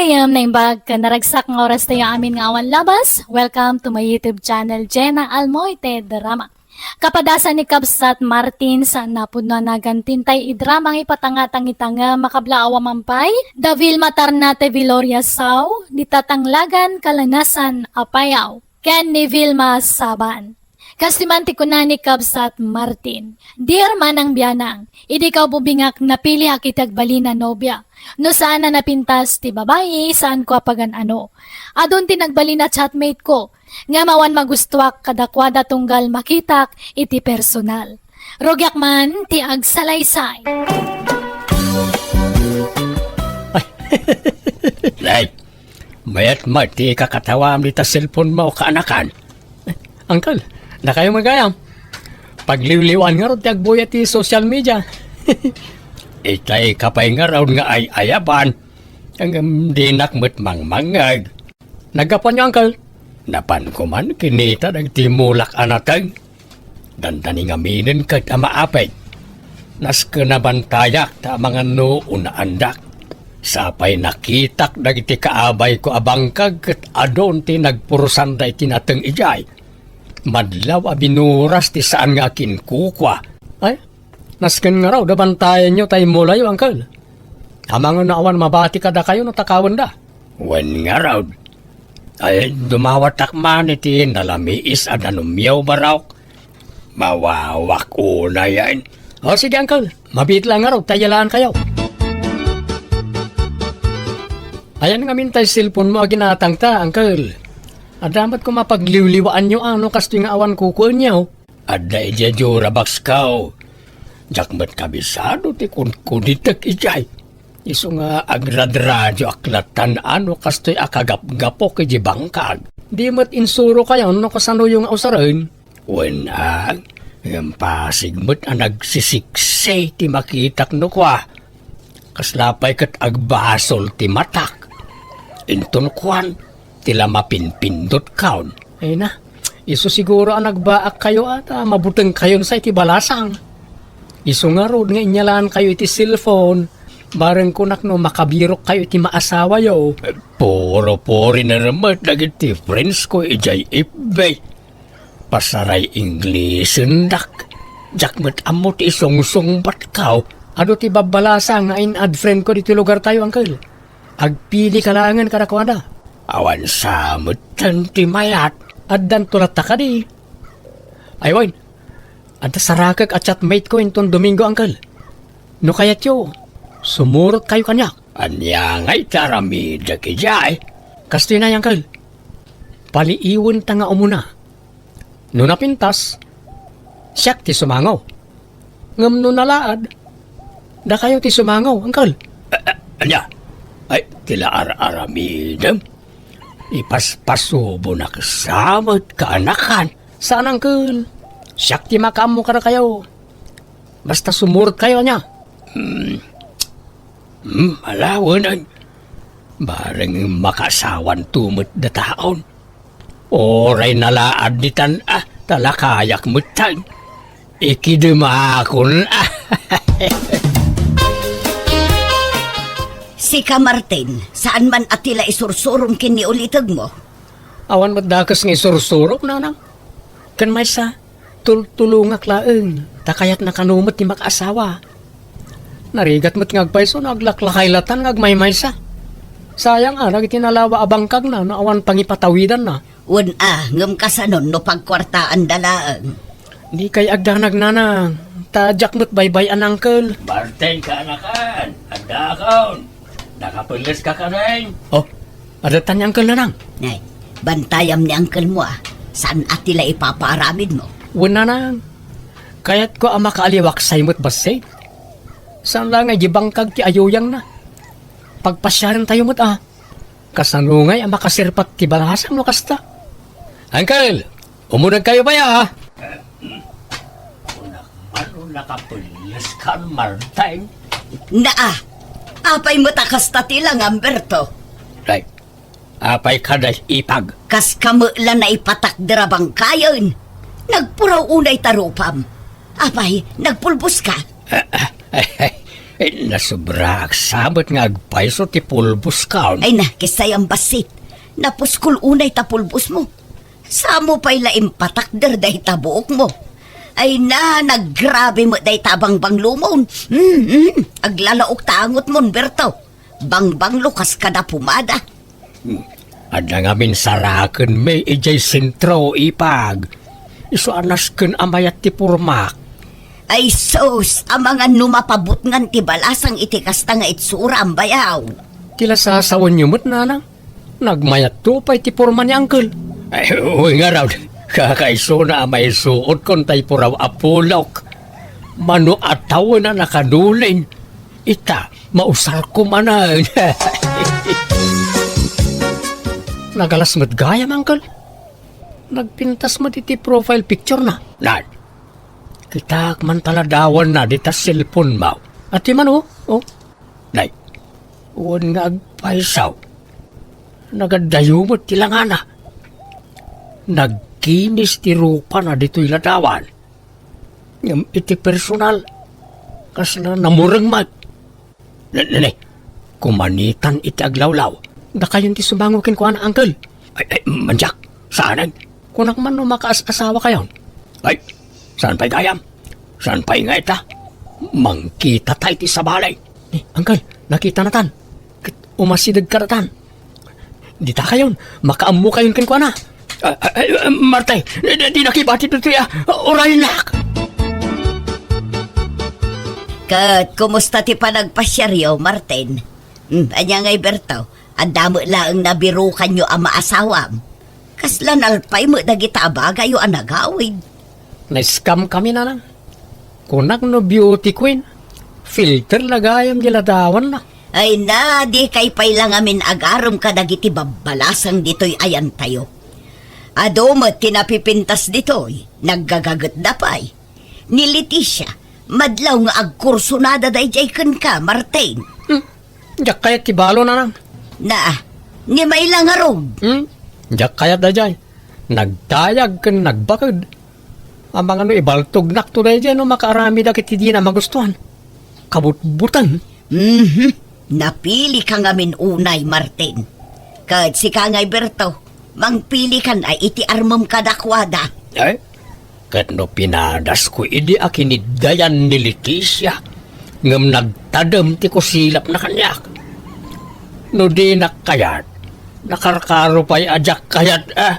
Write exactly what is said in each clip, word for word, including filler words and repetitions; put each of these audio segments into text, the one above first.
Mayam naimbag ken naragsak nga oras tayo amin nga awan labas. Welcome to my YouTube channel, Jenna Almoite Drama. Kapadasan ni Kabsat Martin, saan a pudno a nagan ti intay idrama nga ipatanga-tangitangem a kablaawam pay da Vilma Tarnate Viloria Sao, Ditatanglagan Kalanasan a Payaw, ken ni Vilma Saban. Kastoy man ti kuna ni Kabsat Martin, "Dear Manang Bianang, idi kaububingak napiliak iti agbalin a nobia. No saan a napintas ti babai, saanko a pagan-ano. Adun ti nagbalin a chatmate ko, ngem awan magustuak kadakuada tunggal makitak iti personal. Rugiak man ti agsalaysay." Ay, mayat met ti kakatawam dita cellphone mo, kaanakan. Uncle, dakayo met gayam. Pagliwliwaan ngarud ti agbuya ti social media. Itay ka pay ngarud nga ay-ayaban. Ngem dinak met mangmangngeg. Naggapuanyo, Uncle? Napanko man kinita dagiti mulak a nateng. Dandani ngaminen ket a maapit. Nasken a bantayak ta amangan no unaandak. Sapay nakitak dagiti kaabayko a bangkag ket adun ti nagpurusanda iti nateng idiay. Madlaw a binuras ti saan nga akinkukua. Ay, nasken ngarud a bantayanyo tay mulayo, Uncle. Amangan no awan mabati kadakayo no takawenda. Wen ngarud. Ay, dumawatak man iti nalamiis a danumyo, Barok. Mawawak unayen. O, sige, Uncle. Mabiit lang ngarud, ta iyalaan kayo. Ayan ngamin tay cellphone mo a ginatangta, Uncle. Adda met koma pagliwliwaanyo a no kastoy nga awan kukuenyo. Adda idiay Durabox ko. Diak met kabisado ti kunkunitek idiay. Isu nga agradradio ak latan a no kastoy a kagapgapok idiay bangkag. Di met insuro kayo no kasanoyo nga usaren. Wen a, ngem pasig met a nagsisiksi ti makitak no kua. Kasla pay ket agbasol ti matak. Inton kuan, ti la mapinpindot kaon. Ay na, isu siguro a nagbaak kayo a ta mabuteng kayon sa iti balasang. Isu ngarud nga inyalaan kayo iti cellphone, bareng kunak no makabirok kayo iti maasawayo. Puro-puri na remet dagiti friends ko idiay F B. Pasaray Inglesen dak. Diak met ammo ti isungsungbat kaw. Adu ti babbalasang nga in-add friend ko ditoy lugar tayo, Uncle. Agpili ka laengen kadakuada. Awan sa metten ti mayat. Addanto latta kadi. Ay wen, adda sarakek a chatmate ko inton Domingo, Uncle. No kayatyo, sumurot kayo kaniak. Ania ngay ti aramidek idiay? Kastoy na, Uncle. Paliiwenta nga umuna. No napintas, siak ti sumango. Ngem no nalaad, dakayo ti sumango, Uncle. A-, a-, ania? Ay, ti la ar-aramidem? Ipaspasubonak sa met, kaanakan. Saan, Uncle. Siak ti makaammo kadakayo. Basta sumurot kayo, ania? Hmm. Hmm, ala wen. Bareng makaasawanto met dataon. Uray nalaad ditan, a, ta la kayak metten. Ikidemakon, a. Sika, Martin, saan man a ti la isursurom ken ni ulitegmo? Awan met dakes nga isursurom, nanang. Ken maysa, tultulongak laeng, ta kayatna kano met ti makaasawa. Narigat met nga agpayso no aglaklakay latan nga agmaymaysa. Sayang a dagiti nalawa a bangkagna no awan pangipatawidanna. Wen a, ngem kasanon no pagkuartaanda laeng? Dikay agdanag, nanang, ta diak met baybay-an, Uncle. Martin, kaanakan, addakon. Nakapelles ka kadin? Oh, adda tan ni Uncle, nanang. Nay, bantayam ni Uncle mo, a. Saan a ti la ipapaaramid mo? Wen, nanang. Kayatko a makaaliwaksay met bassit. Saan la nga idiay bangkag ti ayuyangna. Pagpasiaren tayo met, a. Kasano ngay a makasirpat ti balasang no kasta? Uncle, umuneg kayo pay, a. Kunak man, nakapelles kan Martin. Naa, apay met a kasta ti langam, Berto? Right. Apay kada ipag? Kas kami la naipatakder a bangkayen. Nagpuraw unay ta rupam. Apay, nagpulbos ka? Eh, nasobraak sa met nga agpayso ti pulboskon. Ay na, kissayam bassit. Napuskol unay ta pulbosmo. Samo pay la impatakder dayta buokmo. Ay na, naggrabe met dayta bangbanglomon. Hmm, hmm. Aglalaok ta angotmon, Berto. Bangbanglo kas kada pumada. Hmm. Adda ngamin sarakenmi idiay sentro, ipag. Isu a nasken a mayat ti pormak. Ay sus, amangan no mapabutngan ti balasang iti kasta nga itsuram, bayaw. Ti la sasawenyo met, nanang? Nagmayatto pay ti porma ni Uncle. Ay, uy, ngarud. Kakaisuna a maisuotkon tay puraw a pulok. Mano a tawen a nakanuling. Ita, mausarko manen. Nagalas met gayam, Uncle. Nagpintas met iti profile picture na. Nan, kitak man ta ladawanna dita cellphone mo. Ati man, oh. Oh. Nay, wen nga agpayso. Nagadayo met ti langana. Nagkinis ti rupana ditoy ladawan. Ngem iti personal, kasla namureng met. Ne, ne, ne. Kumanitan iti aglawlaw. Dakayon ti sumango kenkuana, Uncle. Ay, ay, mandiak. Saanen? Kunak man no makaas-asawa kayon. Ay, saan pay gayam? Saan pay nga ita? Mangkita tay ti sabali. Eh, Uncle, nakita natan. Ket umasideg kadatan. Dita kayon, makaammo kayon kenkuana. Ah, ah, ah, Marte, di, di nakibati ditoy, ah, uraynak. Ket kumusta ti panagpasiaryo, Martin? Hmm, ania ngay, Berto? Adda met laeng nabirukanyo a maasawam. Kasla nalpay met dagita a bagayyo a nagawid. Na-scam kami, nanang. Kunak no beauty queen. Filter la gayam di ladawanna. Ay na, dikay pay la ngamin agarem kadagiti babbalasang ditoy ayantayo. Adu met ti napipintas ditoy, naggagagetda pay. Ni Leticia, madlaw nga agkursunada daydiay kenka, Martin. Hmm. Diak kayat ti balo, nanang. Na, ni may la ngarud. Hmm? Diak kayat daydiay. Nagdayag ken nagbaked. Amangan no ibaltognakto daydiay no makaaramidak iti dina magustuhan. Kabutbuteng. Mhm. Napili ka ngamin unay, Martin. Ket sika ngay, Berto, mangpili kan a iti armem kadakuada. Ay, ket no pinadasko idi a kiniddayan ni Leticia, ngem nagtadem ti kusilapna kaniak. No dinak kayat, nakarkaro pay a diak kayat, ah.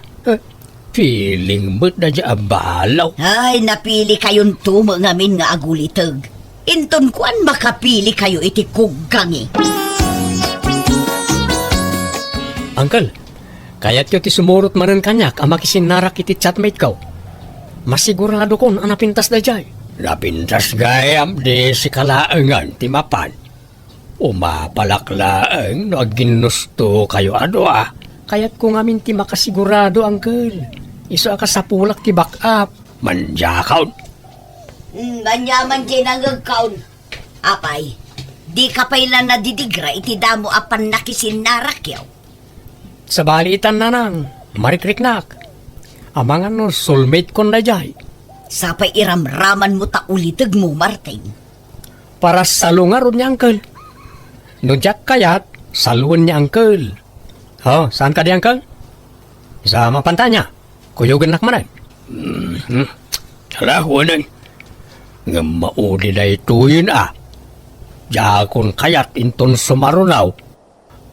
Feeling met daydiay a balo. Ay, napili kayonto met ngamin nga aguliteg. Inton kuan, makapili kayo iti kuggangi. Uncle, kayatyo ti sumurot manen kaniak a makisinnarak iti chatmate ko. Masiguradokon a napintas daydiay. Napintas gayam, di sika laengen ti mapan. Umapalak laeng no agginnusto kayo a dua. Kayatko ngamin ti makasigurado, Uncle. Isu a kasapulak ti back up. Mandiakon. Hmm, ania man ti nangegkon? Apay, dika pay la nadidigra iti damo a pannakisinnarakkyo? Sabali itan, nanang, marikriknak. Amangan no soulmate kon daydiay. Sapay iramramanmo ta ulitegmo, Martin. Para salo ngarud ni Uncle. No diak kayat, saloen ni Uncle. Oh, saan kadi, Uncle? Sa mapantanya. Kuyogennak manen. Mhm. Ala, wen. Ngem maudi daytoyen a. Diakon kayat inton sumaruno.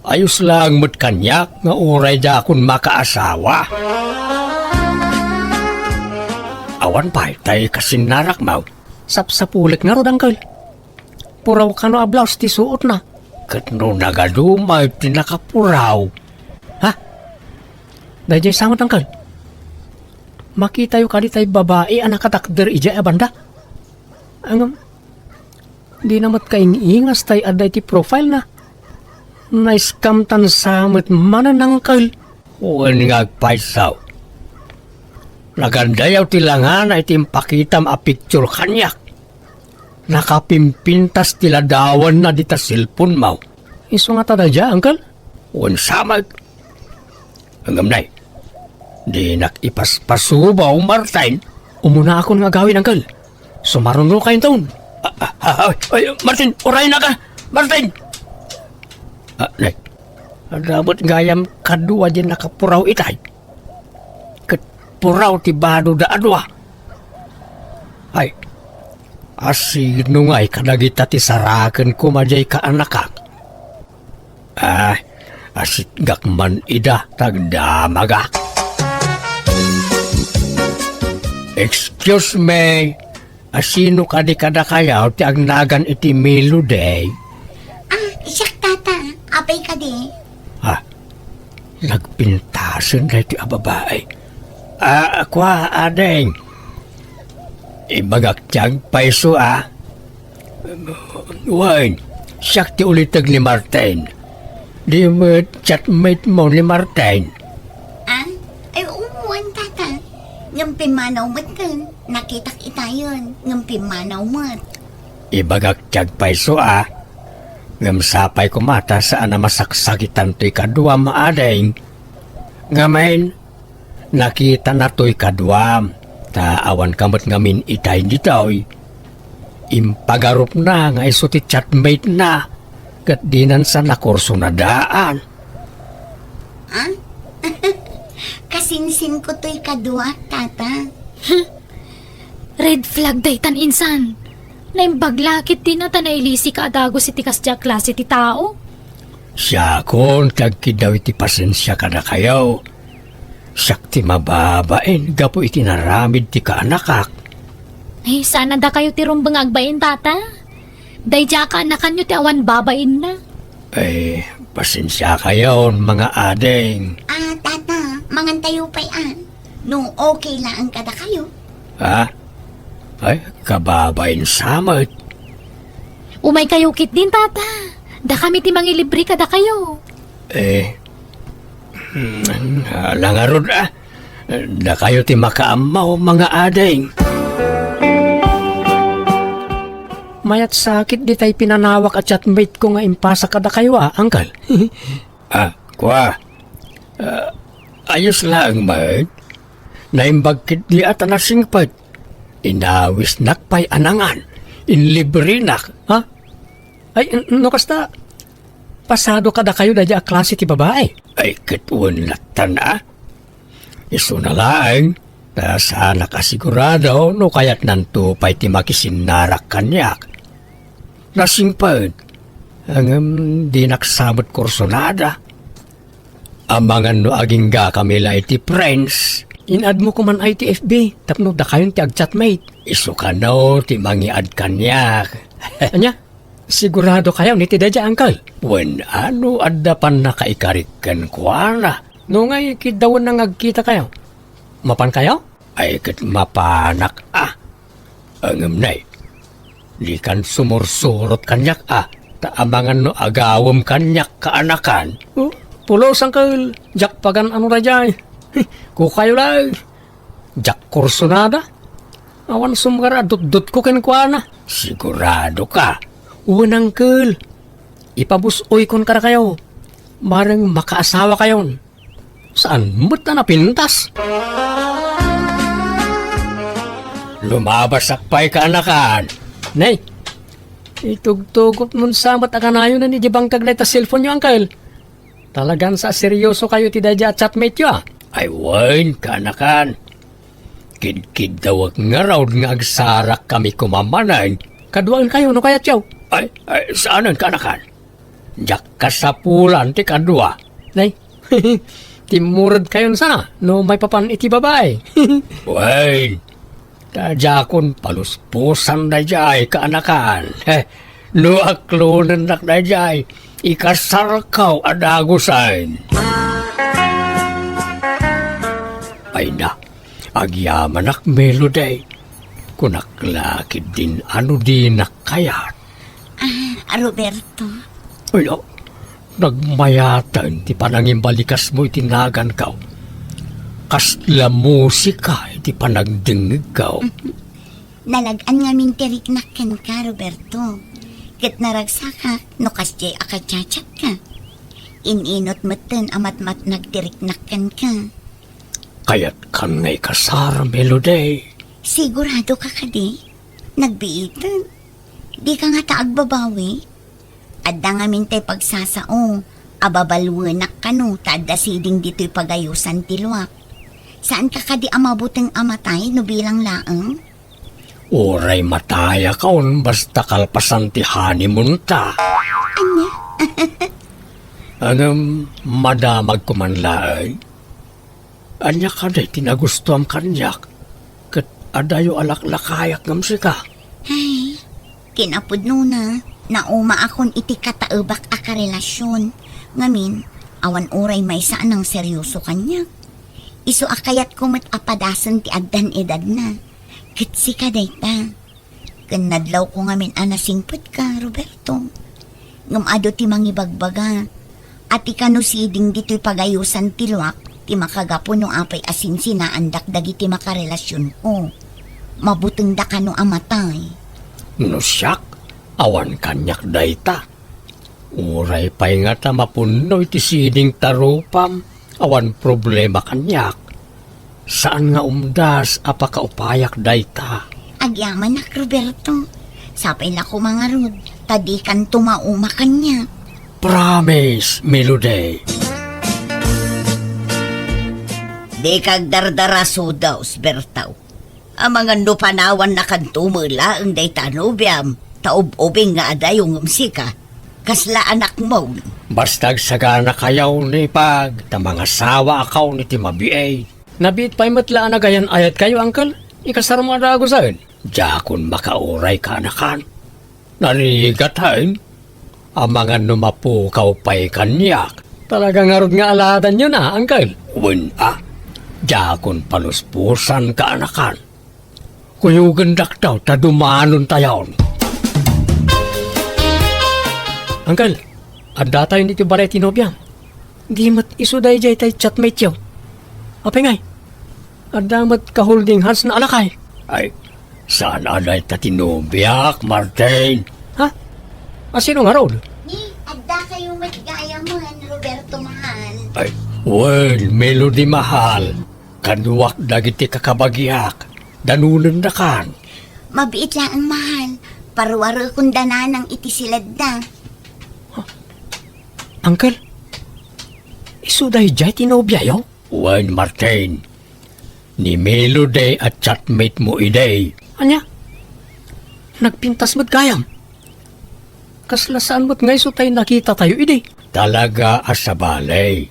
Ayos laeng met kaniak nga uray diakon makaasawa. Awan pay tay kasinnarakmo. Sapsapulek ngarud, Uncle. Puraw kano a blouse ti suotna. Ket no nagaduma ti nakapuraw. Ha? Daydiay sa met, Uncle. Makitayo kadi tay babai a nakatakder idiay a banda? Ngem, dina met kaing-ingas tay adda iti profile na. Na-scam tan sa met manen, Uncle. Wen nga agpayso. Nagandayaw ti langana iti impakitam a picture kaniak. Nakapimpintas ti ladawanna dita cellphone mo. Isu ngata daydiay, Uncle? Wen sa met. Ngem nay, dinak ipaspasubaw, Martin. Umunaakon nga agawid, Uncle. Sumaruno kayonton. A-, Ah, ah, ay, ay, Martin, urayna ka! Martin! Ah, nay, adda met gayam kadua diay nakapuraw itay. Ket puraw ti badoda a dua. Ay, asino ngay kadagita ti saraken koma diay kaanakak? Ah, asitgak man ida, tagdamagak. Excuse me, asino kadi kadakayo ti agnagan iti Melody? Ah, siak, tata. Apay kadi? Ah, nagpintasen daytoy a babai. Ah, kua, ading. Ibagak ti agpayso, ah. Wen, siak ti uliteg ni Martin. Di met chatmate mo ni Martin? Ah? Ay, wen, tata. Ngem pimmanaw met ken. Nakitak itayen, ngem pimmanaw met. Ibagak ti agpayso, ah. Ngem sapay koma ta saan a masaksakitan toy kaduam, ading. Ngamin, nakitana toy kaduam, ta awan ka met ngamin itay ditoy. Impagarupna nga isu ti chatmate na, ket dinan sa nakursunadaan. Ah? Kasinsinko toy kadua, tata. Red flag daytan, insan. Naimbag la ket dina ta nailisika a dagus iti kasdiay a klase ti tao. Siakon ti agkiddaw iti pasensia kadakayo. Siak ti mababain gapu iti naramid ti kaanakak. Ay, saan a dakayo ti rumbeng nga agbain, tata? Daydiay a kaanakanyo ti awan babainna. Ay, pasensiakayon, mga ading. Ah, tata, mangantayo pay, ah. No okay laeng kadakayo. Ha? Ay, kababain sa met. Umaykayo ketdin, tata. Dakami ti mangilibre kadakayo. Eh, hmm, ala ngarud, ah. Dakayo ti makaammo, mga ading. Mayat sakit ditay pinanawak a chatmate ko nga impasa kadakayo, ah, uncle. Ah, kua. Ah, ayos laeng met. Naimbag ketdi a ta nasingpet. Inawisnak pay a nangan. Inlibrenak, ha? Ay, n-, no kasta, pasado kadakayo daydiay a klase ti babai? Ay, ket wen lattan, a. Isuna laeng, ta saanak a sigurado no kayatnanto pay ti makisinnarak kaniak. Nasingpet, ngem dinak sa met kursunada. Amangan no aginggakami la iti friends. In-add mo koman ay ti F B tapno dakayon ti agchatmate. Isu kano ti mangiad kaniak. Ania? Sigurado kayo ni ti daydiay, uncle? Wen, ano adda pannakaikarik kenkuana? No ngay, kiddawenna nga agkita kayo. Mapan kayo? Ay, ket mapanak, a. Ngem nay, dikan sumursurot kaniak, a, ta amangan no agawem kaniak kaanakan. Oh, pulos, uncle, diak pagan-ano daydiay. Kukayo laeng. Diak kursunada. Awan sumgar a dutdotko kenkuana. Sigurado ka? Wen, uncle. Ipabus-oykon kadakayo. Bareng makaasawa kayon. Saan met a napintas? Lumabasak pay kaanakan. Nay, itugtugotmon sa met a kanayonen idiay bangkag dayta cellphone-yo, uncle. Talagan sa seryoso kayo ti daydiay a chatmate-yo, a. Ay, wen, kaanakan. Kidkiddawek ngarud nga agsarakkami koma manen. Kaduaen kayo no kayatyo. Ay, ay, saanen, kaanakan. Diak kasapulan ti kadua. Nay, timmured kayon sana no maipapan iti babai. Wen, ta diakon paluspusan daydiay kaanakan. He, no aklonennak daydiay, ikasarkaw a dagusen. Ay na, agyamanak, Melody. Kunak la ketdin a no dinak kayat. Ah, Roberto. Ay, ah, nagmayaten ti panangimbalikasmo iti naganko. Kasla musika iti panagdengngegko. Mhm. Nalag-an ngamin ti riknak kenka, Roberto. Ket naragsakak no kasdiay a kachachatka. In-inut metten a matmatnag ti riknak kenka. Kayatkan nga ikasar, Melody. Sigurado ka kadi? Nagbiiten. Dika ngata agbabawi? Adda ngamin tay pagsasao a babaluenak kano ta adda siding ditoy pagayosan ti luak. Saanka kadi a mabuteng a matay no bilang laeng? Uray matayakon basta kalpasan ti honeymoon ta. Ania? Ngem, madamagko man laeng. Ania kadi ti nagustuam kaniak? Ket adayo a laklakayak ngem sika. Ay, kinapudnona, naumaakon iti kataebak a karelasion. Ngamin, awan uray maysa a nangserioso kaniak. Isu a kayatko met a padasen ti addan edadna. Ket sika dayta. Ken nadlawko ngamin a nasingpetka, Roberto. Ngem adu ti mangibagbaga a ti kano siding ditoy pagayosan ti luak ti makagapu no apay a sinsinaandak dagiti makarelasionko. Mabutengda kano a matay. No siak, awan kaniak dayta. Uray pay ngata mapunno iti siding ta rupam, awan problema kaniak. Saan nga umdas a pakaupayak dayta. Agyamanak, Roberto. Sapay la koma ngarud, ta dikanto mauma kaniak. Promise, Melody. Dika agdardara, Sudaw, Bertaw. Amangan no panawannakanto met laeng dayta a nobiam, ta ub-ubing nga adayo ngem sika. Kasla anakmo. Basta agsaganakayo, nipag, ta mangasawaakayon iti mabiit. Nabiit pay met la a nagayan-ayatkayo, Uncle. Ikasarmo a dagusen. Diakon makauray, kaanakan. Narigat, hen? Amangan no mapukaw pay kaniak. Talaga ngarud nga aladanyo na, Uncle? Wen a, diakon panuspusan, kaanakan. Kuyogendak daw ta dumanontayon. Uncle, addatayon iti balay ti nobiam. Di met isu daydiay tay chatmate-yo. Apay ngay? Adda met ka-holding hands na alakay. Ay, saan a dayta ti nobiak, Martin? Ha? A, sino ngarud? Ni, addakayo met gayamen, Roberto mahal. Ay, wen, Melody mahal. Kaduak dagiti kakabagiak. Danonendakan. Mabiit laeng mahal. Paruarekon da nanang iti siledda. Uncle, isu daydiay ti nobiayo? Wen, Martin. Ni Melody a chatmate mo idi. Ania? Nagpintas met gayam. Kasla saan met nga isu tay nakitatayo idi? Talaga a sabali.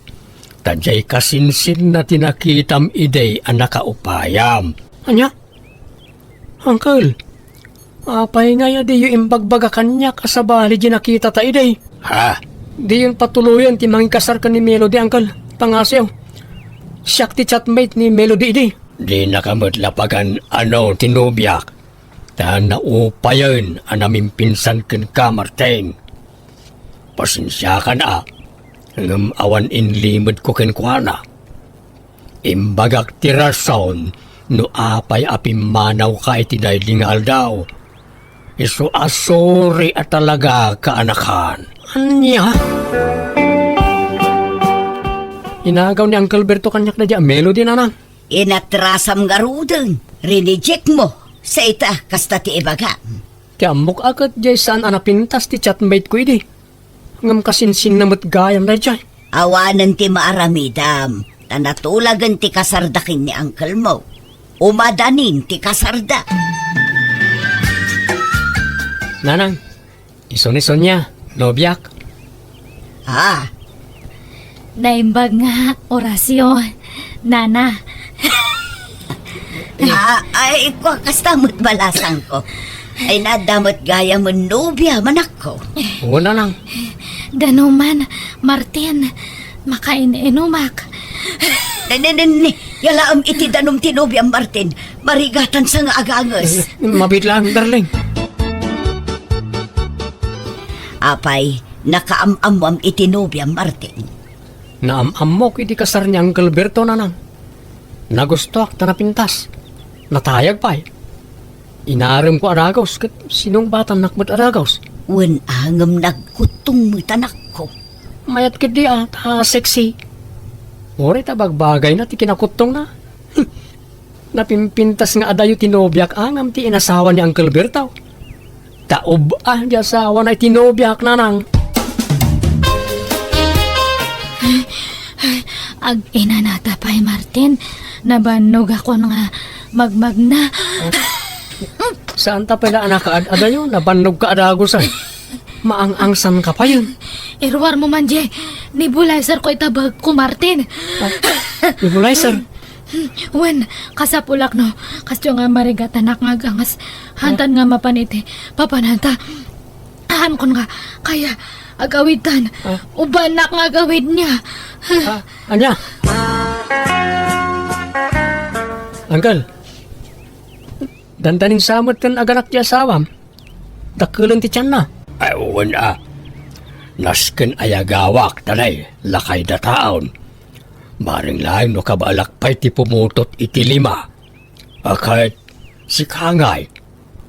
Ta diay kasinsinna ti nakitam idi a nakaupayam. Ania? Uncle, apay ngay a diyo imbagbaga kaniak a sabali di nakitata idi? Ha? Diyon patuloyen ti mangikasar ken ni Melody, Uncle. Pangasiw. Siak ti chatmate ni Melody idi. Dinaka met la pagan-ano ti nobiak, ta naupayen a namimpinsan kenka, Martin. Pasensiakan a, ngem awan inlimedko kenkuana. Imbagak ti rason no apay a pimmanawka iti daydi nga aldaw. Isu a sorry a talaga, kaanakan. Ania? Inagaw ni Uncle Berto kaniak daydi a Melody, nanang. Inatrasam ngaruden, rineject mo. Sa ita, kasta ti ibagam. Ti ammok a ket diay saan a napintas ti chatmate ko idi. Ngem kasinsinna met gayam daydiay. Awanen ti maaramidam, ta natulagen ti kasarda ken ni uncle mo. Umadanin ti kasarda. Nanang, isu ni Sonia, nobiak. Ah, Naimbag nga, Horacio, nana. Ah, ay, kua, kasta met balasangko. Ay, nadda met gayamen nobia, manakko. Oo, nanang. Danuman, Martin, makain-inumak. Ne, ne, ne, ne. Yalaem iti danum ti nobiam, Martin. Marigatan sa nga aganges. Eh, mabiit lang, darling. Apay, nakaam-ammoam iti nobiam, Martin? Naam-ammok iti kasar ni Uncle Berto, nanang. Nagustuak ta napintas. Natayag pay. Inaremko a dagus ket sinungbatannak met a dagus. Wen a ngem nagkuttong met, anakko. Mayat ketdi a, ta sexy. Uray ta bagbagayna ti kinakuttongna. Napimpintas nga adayo ti nobiak a ngem ti inasawa ni Uncle Berto. Ta ub-a di asawana iti nobiak, nanang. Ag-inanata pay, Martin. Nabannogakon nga magmagna. Saan ta pay la a nakaad-adayo? Nabannogka a dagusan. Maang-angsanka payen. Iruarmo man, Jay. Nebulizer ko itabagko, Martin. Ah, nebulizer? Wen, kasapulak no, kasdiyo nga marigatanak nga agangas. Hantan nga mapan iti papananta. Ahankon nga, kaya, agawidtan. Ah. Ubanak nga agawid niya. Ah, ania? Uncle, dandanin sa met ken aganak ti asawam. Dakkelen ti tianna. Ay, wen a. Nasken a yagawak, tanay, lakay dataon. Bareng laeng no kabaelak pay ti pumutot iti lima. A ket, sika ngay,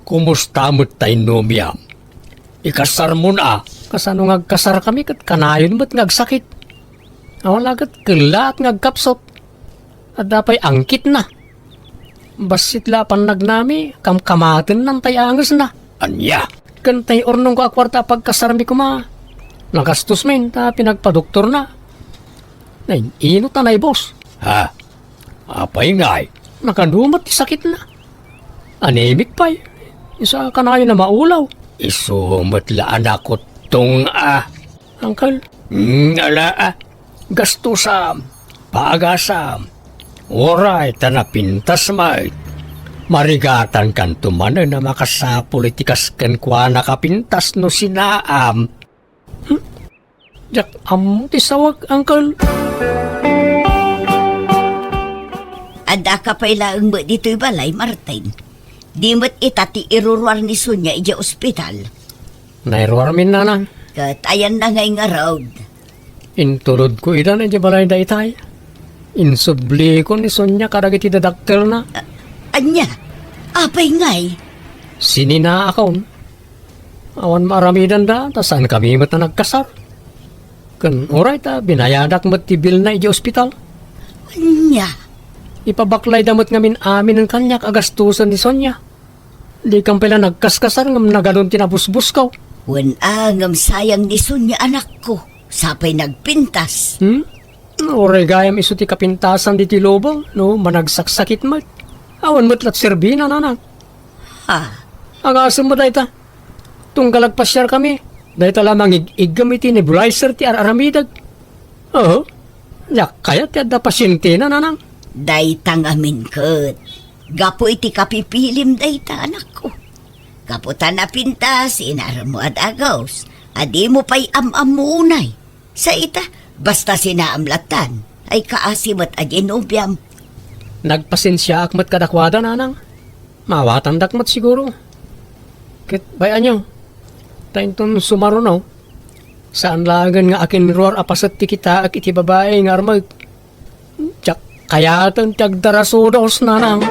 kumusta met ta innumiam? Ikasarmon a? Kasano nga agkasarkami ket kanayon met nga agsakit? Awan la ket kellaat nga agkapsut. Adda pay angkitna. Bassit la a pannagnami, kamkamatennan tay angesna. Ania? Ken tay urnongko a kuarta a pagkasarmi koma, nagastos men ta pinagpadoktorna. Nain-inot a naibus. Ha? Apay ngay? Nakadumat ti sakitna. Anemic pay. Isu a kanayon a maulaw. Isu met la a nakuttong a. Uncle? Hmm, ala, ah. Gastusam, pagasam. Uray ta napintas met. Marigatankanto manen a makasapul iti kas kenkuana a pintas no sinaam. Hmm? Diak ammo ti sawag, Uncle. Addaka pay laeng met ditoy balay, Martin. Di met ita ti iruruar ni Sonia idiay ospital. Nairuarmin, nanang. Ket ayanna ngay ngarud? Intulodko ida idiay balay daytay. Insubliko ni Sonia kadagiti dadakkelna. A-, ania? Apay ngay? Sininaakon. Awan maaramidanda, ta saankami met a nagkasar. Ken uray ta binayadak met ti bilna idiay ospital. Ania? Ipabaklayda met ngamin aminen kaniak a gastusen ni Sonia. Dikam pay la nagkaskasar ngem nagadun ti nabusbusko. Wen a, ngem sayang ni Sonia, anakko. Sapay nagpintas. Hmm? Uray gayam isu ti kapintasan ditoy lubong no managsaksakit met. Awan met la ti serbina, nanang. Ha? Agasem met dayta. Tunggal agpasiarkami, dayta la mangig-iggem iti nebulizer ti ar-aramidek. Oo. Diak kayat ti adda pasientena, nanang. Dayta ngamin ket gapu iti kapipilim dayta, anakko. Gapu ta napintas, inarmo a dagus, a dimo pay am-ammo unay. Sa ita, basta sinaam lattan, ay kaasi met a di nobiam. Nagpasensiaak met kadakuada, nanang. Maawatandak met siguro. Ket bay-anyo, ta inton sumaruno, saan laengen nga akinruar a paset ti kitaek iti babai nga armek. Diak kayaten ti agdarasudos, nanang.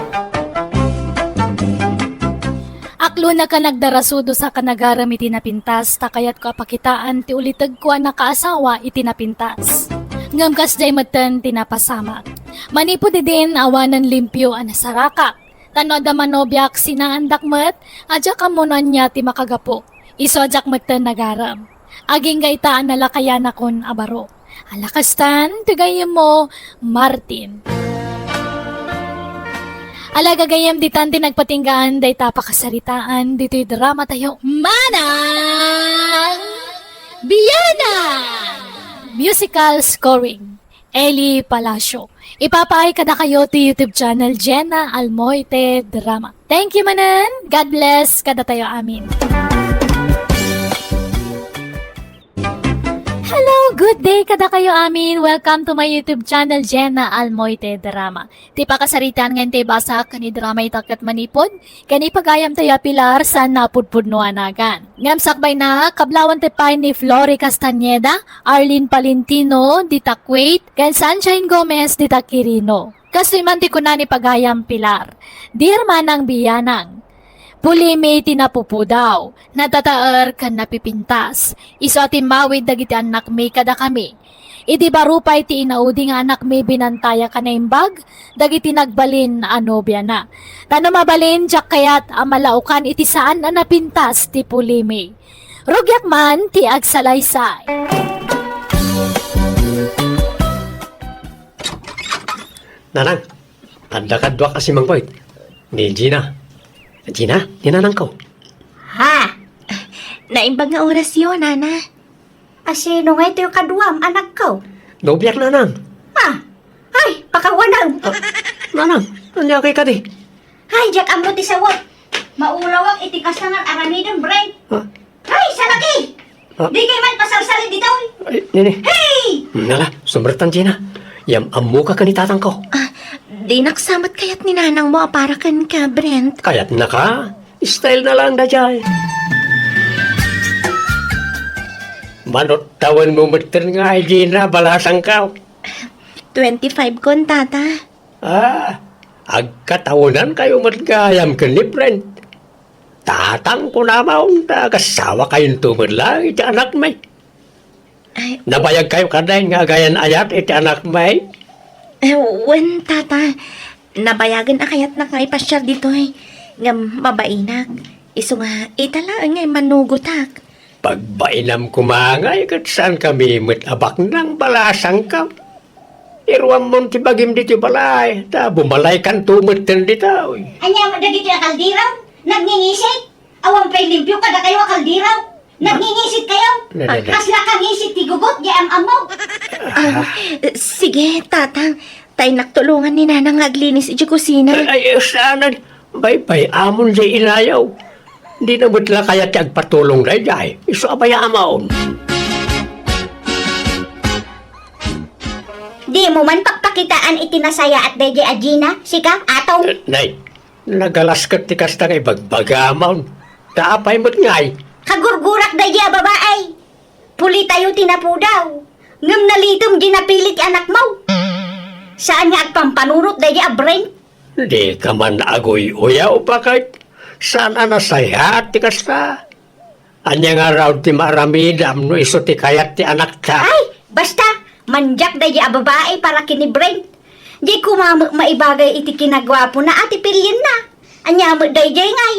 Aklonek a nagdarasudos a kanagarem iti napintas ta kayatko a pakitaan ti ulitegko a nakaasawa iti napintas. Ngem kasdiay metten ti napasamak. Manipud idin, awanen limpio a nasarakak. Ta no adda manobiak, sinaandak met a diak ammo no ania ti makagapu. Isu a diak metten nagarem. Agingga ita a nalakayanakon a baro. Ala kastan ti gayyemmo, Martin. Ala gagayyem, ditan ti nagpatinggaan dayta a pakasaritaan ditoy drama tayo, Manang Bianang! Musical scoring, Eli Palacio. Ipapaay kadakayo ti YouTube channel Jenna Almoite Drama. Thank you manen. God bless kadatayo amin. Hello, good day kadakayo amin. Welcome to my YouTube channel, Jenna Almoite Drama. Ti pakasaritaan nga intay bassak ken idrama ita ket manipud ken ipagayam tayo a Pilar, saan napudpudno a nagan. Ngem sakbayna, kablawan ti pay ni Flory Castañeda, Arlene Palentino, dita Kuwait, ken Sunshine Gomez, dita Quirino. Kastoy man ti kuna ni pagayam Pilar, "Dear Manang Bianang, pulimi ti napupudaw, natataer ken napipintas. Isu a timmawid dagiti annakmi kadakami. Idi baro pay ti inaudi nga anakmi, binantayak a naimbag dagiti nagbalin a nobiana. Ta no mabalin, diak kayat a malaokan iti saan a napintas ti pulimi. Rugiak man ti agsalaysay. Nanang, adda kaduak a simangpet. Ni Gina. Gina, ni nanangko. Ha? Naimbag nga orasyo, nana. Asino ngay toy kaduam, anakko? Nobiak, nanang. Ha? Ay, pakawanam. Ah, nanang, ania kay kadi? Ay, diak ammo ti sawak. Maulawak iti kasta nga aramidem, Brent. Ah. Ay, salaki! Ah. Di kay man pasalsalin ditoy. Ay, nini. Hey! Nala, sumratan, Gina. Yam-ammoka ken ni tatangko. Ah, dinak sa met kayat ni nanangmo a para kenka, Brent. Kayatnaka? Style na lang daydiay. Manuttawenmo metten nga, Gina, balasangko. Twenty-five kon, tata. Ah, agkatawenankayo met gayam ken ni Brent. Tatang, kunamon, ta agasawakayonto met laeng iti anakmi. Ay. Nabayagkayo kadi nga agayan-ayat iti anakmi? Eh, wen, tata. Nabayagen a kayatnak nga ipasiar ditoy. Ngem mabainak. Isu nga, ita laeng nga immanugotak. Pagbainam koma ngay ket saankami met a baknang, balasangko. Iruammon ti bagim ditoy balay, ta bumalaykanto metten ditoy. Ania met dagitoy a kaldero? Nagngingisit? Awan pay limpio kadakayo a kaldero? Nagngingisit kayo? Na, na, na. Kasla kangisit ti gugot, di am-ammo. Ah, sige, tatang. Ta innak tulongan ni nanang nga aglinis iti kusina. Ay, ay, saanen. Baybay-amon jay inayo. Dina met la kayat ti agpatulong daydiay. Isu a bay-amon. Dimo man pakpakitaan iti nasayaat daydiay a Gina, sika, Atong? Eh, nay, nagalas ket ti kasta nga ibagbagamon. Ta apay met ngay? Kagurgurak daydiay a babai. Pulitayo ti napudaw. Ngem nalitem jay napili ti anakmo. Saan nga agpampanunot daydiay a Brent? Dika man aguy-uyaw, baket saan a nasayaat ti kasta. Ania ngarud ti maaramidam no isu ti kayat ti anakta? Ay, basta, mandiak daydiay a babai para ken ni Brent. Di koma met maibagay iti kinaguapona a ti pilienna. Ania met daydiay ngay?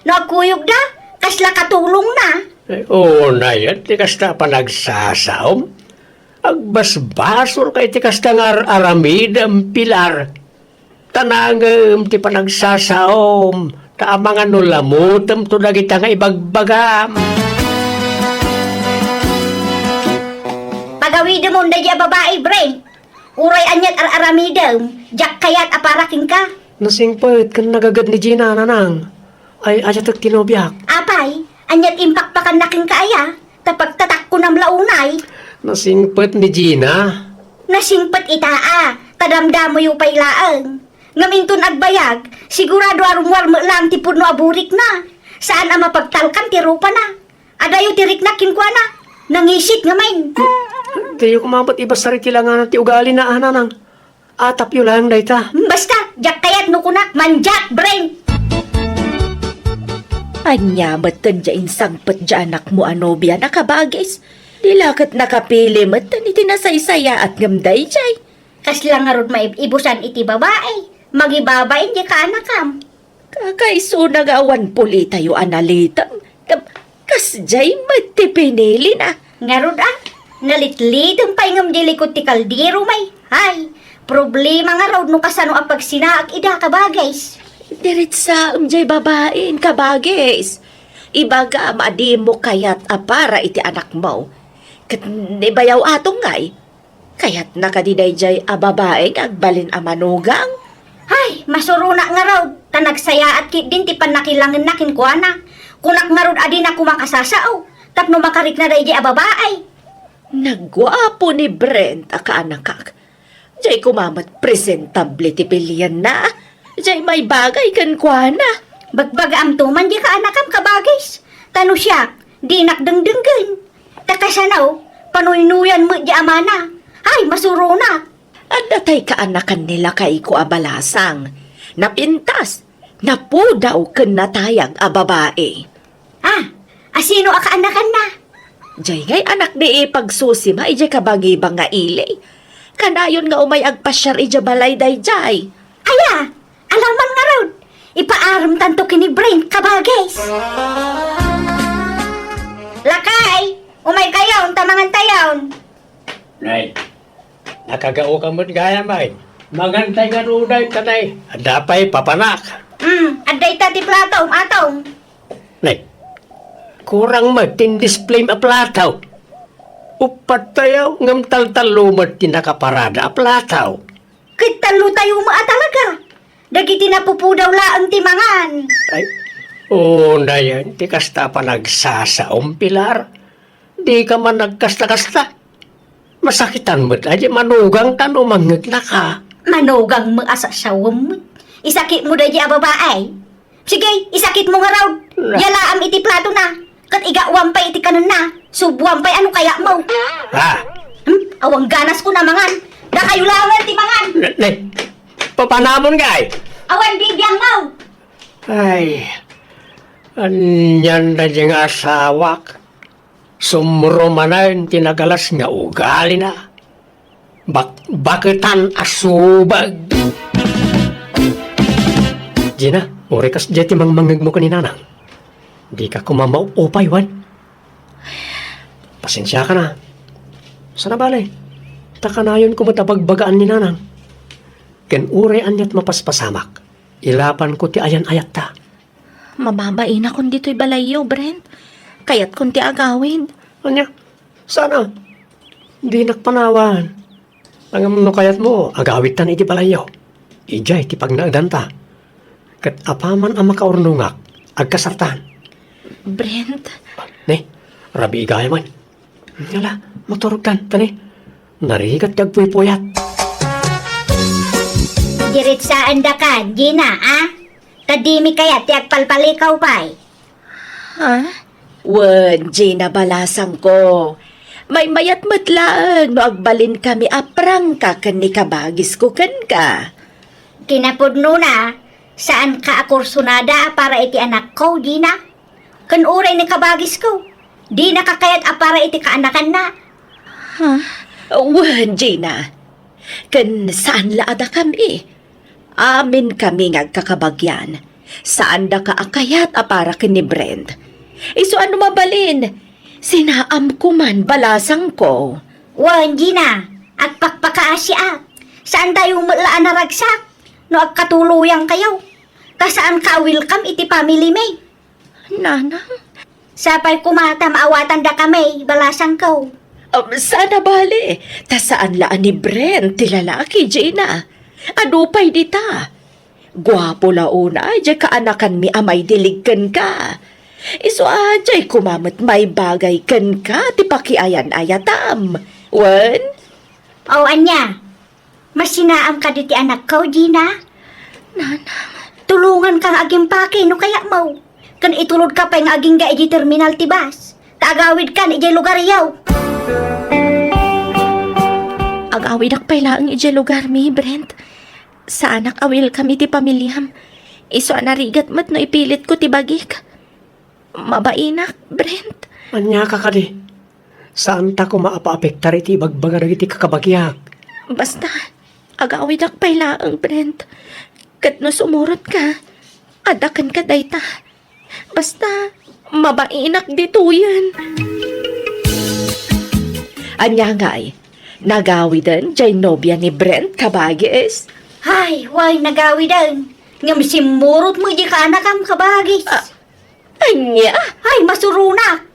No agkuyogda, kasla katulongna. Eh, unay, ti kasta a panagsasaom. Agbasbasolka iti kasta nga ar-aramidem, Pilar. Ta nangem ti panagsasaom, ta amangan no lamutemto dagita nga ibagbagam. Pagawidemon daydiay a babai, Brent. Uray aniat ar-aramidem, diak kayat a para kenka. Nasingpet ken nagaged ni Gina, nanang. Ay, ayatek ti nobiak. Apay, aniat impakpakanna kenka aya? Ta pagtatakkonam la unay. Nasingpet ni Gina. Nasingpet ita a, ta damdamoyo pay laeng. Ngem inton agbayag, sigurado a rummuar met laeng ti pudno a burikna. Saan a mapagtalkan ti rupana. Adayo ti riknak kenkuana. Nangisit ngamin. Diyo koma met ibasar iti langanan ti ugalina, a, nanang. Atapyo laeng dayta. Basta, diak kayat no kunak, mandiak, Brent! Ania met ken diay insangpet diay anakmo a nobiana, kabagis? Di la ket nakapili met iti nasaysayaat ngem daydiay. Kasla ngarud maib-ibusan iti babai. Magibabain diay kaanakam. Kakaisuna nga awan pulitayo a nalitem. Ngem kasdiay met ti pinilina. Ngarud a, nalitlitem pay ngem di likod ti kaldero, may. Ay, problema ngarud no kasano a pagsinaak ida, kabagis. Diritsaem diay babain, kabagis. Ibagam a dimo kayat a para iti anakmo. Ket ni bayaw Atong ngay, kayatna kadi daydiay a babai nga agbalin a manugang? Ay, masuronak ngarud, ta nagsayaat ketdin ti pannakilangenna kenkuana. Kunak ngarud a dinak koma kasasao, tapno makarikna daydiay a babai. Nagguapo ni Brent a kaanakak. Diay koma met presentable ti pilienna. Diay maibagay kenkuana. Bagbagaamto man diay kaanakam, kabagis. Ta no siak, dinak dengdenggen. Ta kasano, panuynuyan met diay amana. Ay, masuronak. Adda tay kaanakan ni lakayko a balasang. Napintas, napudaw ken natayag a babai. Ah, asino a kaanakanna? Jay ngay anak di ipagsusima idiay kabangibang nga ili. Kanayon nga umay agpasiar idiay balay dayjay. Aya, alaman ngarud. Ipaaremtanto ken ni Brent, kabagis. Lakay, umay kayon, ta mangan tayon. Nay, nakagaoka met gayam, ay. Mangantay nga ruday, tatay. Adda pay papanak. Hmm, adda ita ti platom, atong. Nay, kurang met ti in-display a plato. Uppat tayo, ngem taltallo met ti nakaparada a plato. Ket tallo tayo met a talaga. Dagiti napupudaw laeng ti mangan. Ay, unay, ti kasta a panagsasaom, Pilar. Dika man nagkasta-kasta. Masakitan met a di manugangka no mangngegna ka. Manugang met a sasawem met. Isakitmo daydi a babai. Sige, isakitmo ngarud. Na- Yalaam iti platona. Ket igawan pay iti kanenna. Subuan pay a no kayatmo. Ah. Hmm? Awan ganasko a mangan. Dakayo laengen ti mangan. Ne, ne. Papanamon ngay. Awan bibiangmo. Ay. Anian daydi nga asawak. Sumro manen ti nagalas nga ugalina. Bak-, baketan a subag. Gina, uray kasdiay ti mangmangngegmo ken ni Nanang. Dika koma maupay, wen? Pasensiakan a. Saan a bale, ta kanayonko met a bagbagaan ni Nanang. Ken uray aniat mapaspasamak, ilapanko ti ayan-ayatta. Mababainakon ditoy balayyo, Brent. Kayatkon ti agawid. Ania? Saan a? Dinak panawan. Ngem no kayatmo, agawidtan iti balayyo. Idiay ti pagnaedanta. Ket apaman a makaurnongak, agkasartan. Brent. Ne, rabii gayam, ay. Ala, maturogkan, ta ne. Narigat ti agpuypuyat. Diritsaandakan, Gina, a? Ta dimi kayat ti agpalpalikaw pay. Ha? Wen, Gina, balasangko. Maymayat met laeng no agbalinkami a prangka ken ni kabagisko kenka. Kinapudnona, saanka a kursunada a para iti anakko, Gina. Ken uray ni kabagisko, dinaka kayat a para iti kaanakanna. Ha? Wen, Gina. Ken saan la a dakami. Amin kami nga agkakabagian. Saandaka a kayat a para ken ni Brent. Isu a no mabalin, sinaamko man balasangko. Wen, Gina, agpakpakaasiak. Saantayo met la a naragsak no agkatuloyankayo. Ta saanka a welcome iti family mi. Nanang? Sapay koma ta maawatandakami, balasangko. Um, saan a bale, ta saan la a ni Brent ti lalaki, Gina. Adu pay dita. Guapo la unay diay kaanakanmi a maidilig kenka. Isu a diay koma met maibagay kenka ti pakiayan-ayatam. Wen? O, ania? Masinaam kadi ti anakko, Gina? Nanang. Tulonganka nga agimpake no kayatmo. Ken itulodka pay nga agingga idiay terminal ti bus. Ta agawidkan idiay lugaryo. Agawidak pay laeng idiay lugarmi, Brent. Saanak a welcome iti pamiliam. Isu a narigat met no ipilitko ti bagik. Mabainak, Brent. Ania ka kadi? Saanta koma a paapektar iti ibagbaga dagiti kakabagiak. Basta, agawidak pay laeng, Brent. Ket no sumurotka, adda kenka dayta. Basta, mabainak ditoyen. Ania ngay, nagawiden diay nobia ni Brent, kabagis? Ay, way, nagawiden. Ngem simmurot met diay kaanakam, kabagis. Ah, Ania? Ay, masuronak!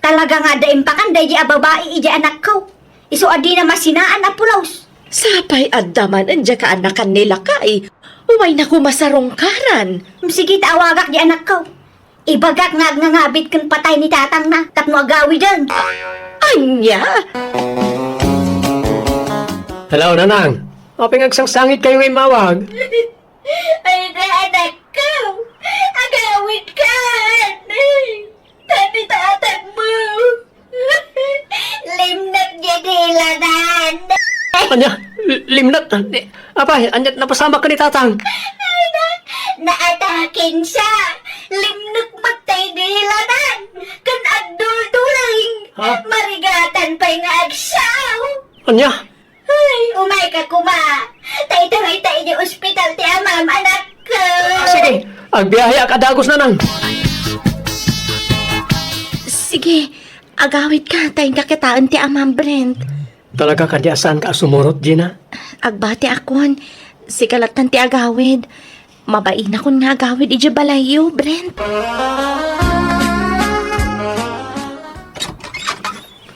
Talaga nga adda impakan daydi a babai idiay anakko. Isu a dina masinaan a pulos. Sapay adda man diay kaanakan ni lakay. Way na koma sarungkaran. Sige ta awagak diay anakko. Ibagak nga agngangabit ken patay ni tatangna tapno agawiden. Ania? Hello, Nanang. Apay nga agsangsangitkayo nga immawag? Ay, anakko! Agawidkan! Tani tatangmo! Limnek diay dilanan! Ania? L-, limnek? Di, apay, aniat napasamak ken ni tatang? Ay, na, naatakin siya! Limnek met tay dilanan! Ken agdulduling! Ha? Ania? Ay, umayka koma. Ta itaray ta idiay ospital ti amam, anakko. Ah, sige. Agbiaheak a dagus, nanang. Sige, agawidka, ta inka kitaen ti amam, Brent. Talaga kadi a saanka a sumurot, Gina? Agbatiakon. Sika lattan ti agawid. Mabainakon nga agawid idiay balayyo, Brent.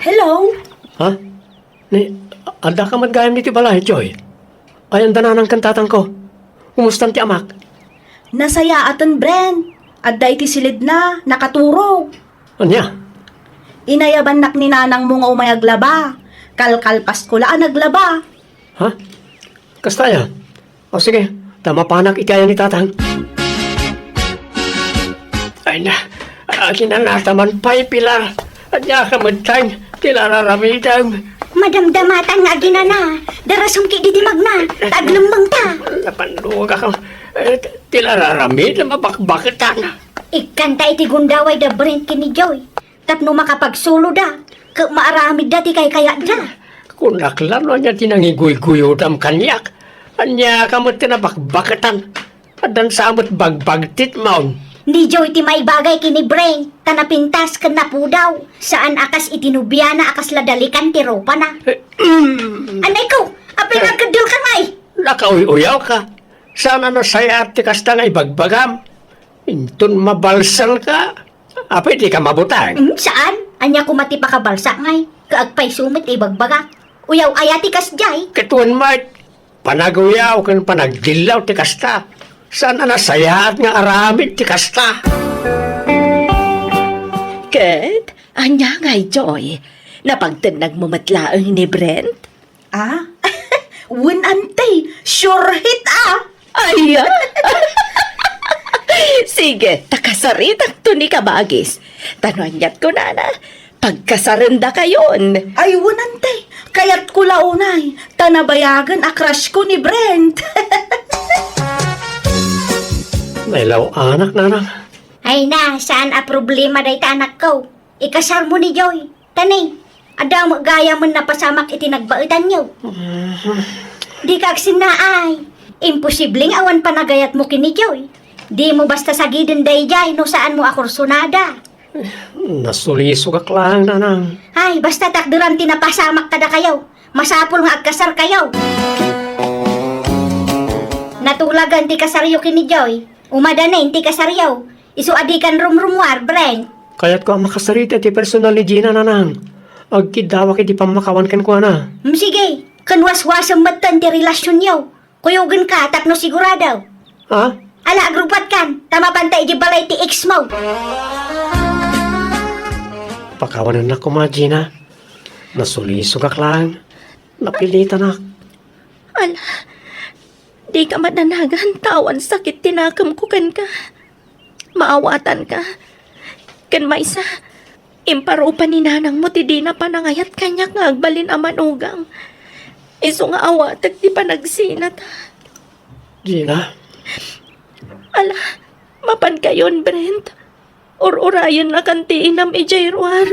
Hello? Ha? Ni, addaka met gayam iti balay, Joy? Ay, anda nanang ken tatangko? Kumustan ti amak? Nasayaaten, Brent. Adda iti silidna, nakaturog. Ania? Inayabannak ni nanangmo nga umay aglaba. Kalkalpasko la a naglaba. Ha? Kasta aya? O sige, ta mapanak iti aya ni tatang. Ay na, aginanata man pay, Pilar. Ania ka met, Tang? Ti la ar-aramidem. Madamdamatan nga aginana. Darasumki didi magna. Ta aglemmengta. Napandugak. Eh, ti la ar-aramidem a bakbaketan. Ikkanta iti gundaway da Brent ken ni Joy. Tapno makapagsuloda, ket maaramidda ti kaykayatda. Kunak la no ania ti nangiguyguyodam kaniak. Ania ka met ti nabakbaketan? Addan sa met bagbagtit maon. Ni Joy ti maibagay ken ni Brent, ta napintas ken napudaw. Saan a kas iti nobiana a kasla dalikan ti rupana. Eh, mm. Anay ko, apay nga agkeddel ka ngay? Nakauy-uyaw ka. Saan a nasayaat ti kasta nga ibagbagam. Inton mabalsang ka, apay di ka mabutang? Hmm, saan? Ania koma ti pakabalsak ngay? Kaagpayso met ti ibagbagak. Uyaw aya ti kasdiay? Ket wen met, panaguyaw ken panagdillaw ti kasta. Saan a nasayaat nga aramid ti kasta? Ket, ania ngay, Joy? Napagtennagmo met laeng ni Brent? Ah? Wen, ante, sure hit, ah! Ay, ah. Sige, ta kasaritakto ni kabagis. Ta no aniat kunana, pagkasarendakayon. Ay, wen, ante, kayatko la unay, ta nabayagen a crush ko ni Brent. Nailaw-anak, nanang. Ay na, saan a problema dayta, anakko. Ikasarmo ni Joy. Ta ni, adda met gayamen napasamak iti nagbaetanyo. Mhm. Dika agsinnaay. Imposible nga awan panagayatmo ken ni Joy. Dimo basta sagiden daydiay no saanmo a kursunada. Nasulisogak laeng, nanang. Ay, basta takderam ti napasamak kadakayo. Masapul nga agkasarkayo. Natulagan ti kasaryo ken ni Joy. Umadanen ti kasaryo. Isu a dikan rumrumuar, Brent. Kayatko a makasarita ti personal ni Gina, nanang. Agkiddawak iti pammakawan kenkuana. Hmm, sige. Ken waswasem metten ti relasionyo. Kuyogenka tapno sigurado. Ha? Ala, agrupatkan, ta mapanta iti balay ti ex mo. Pakawanennak koma, Gina. Nasulisogak laeng. Napilitanak. Ala, dika madanagan ta awan sakit ti nakemko kenka. Maawatanka. Ken maysa, imparupa ni nanangmo ti dina panangayat kaniak nga agbalin a manugang. Isu nga awatek ti panagsinata. Gina? Ala, mapankayon, Brent. Ur-urayennakan ti inam idiay ruar.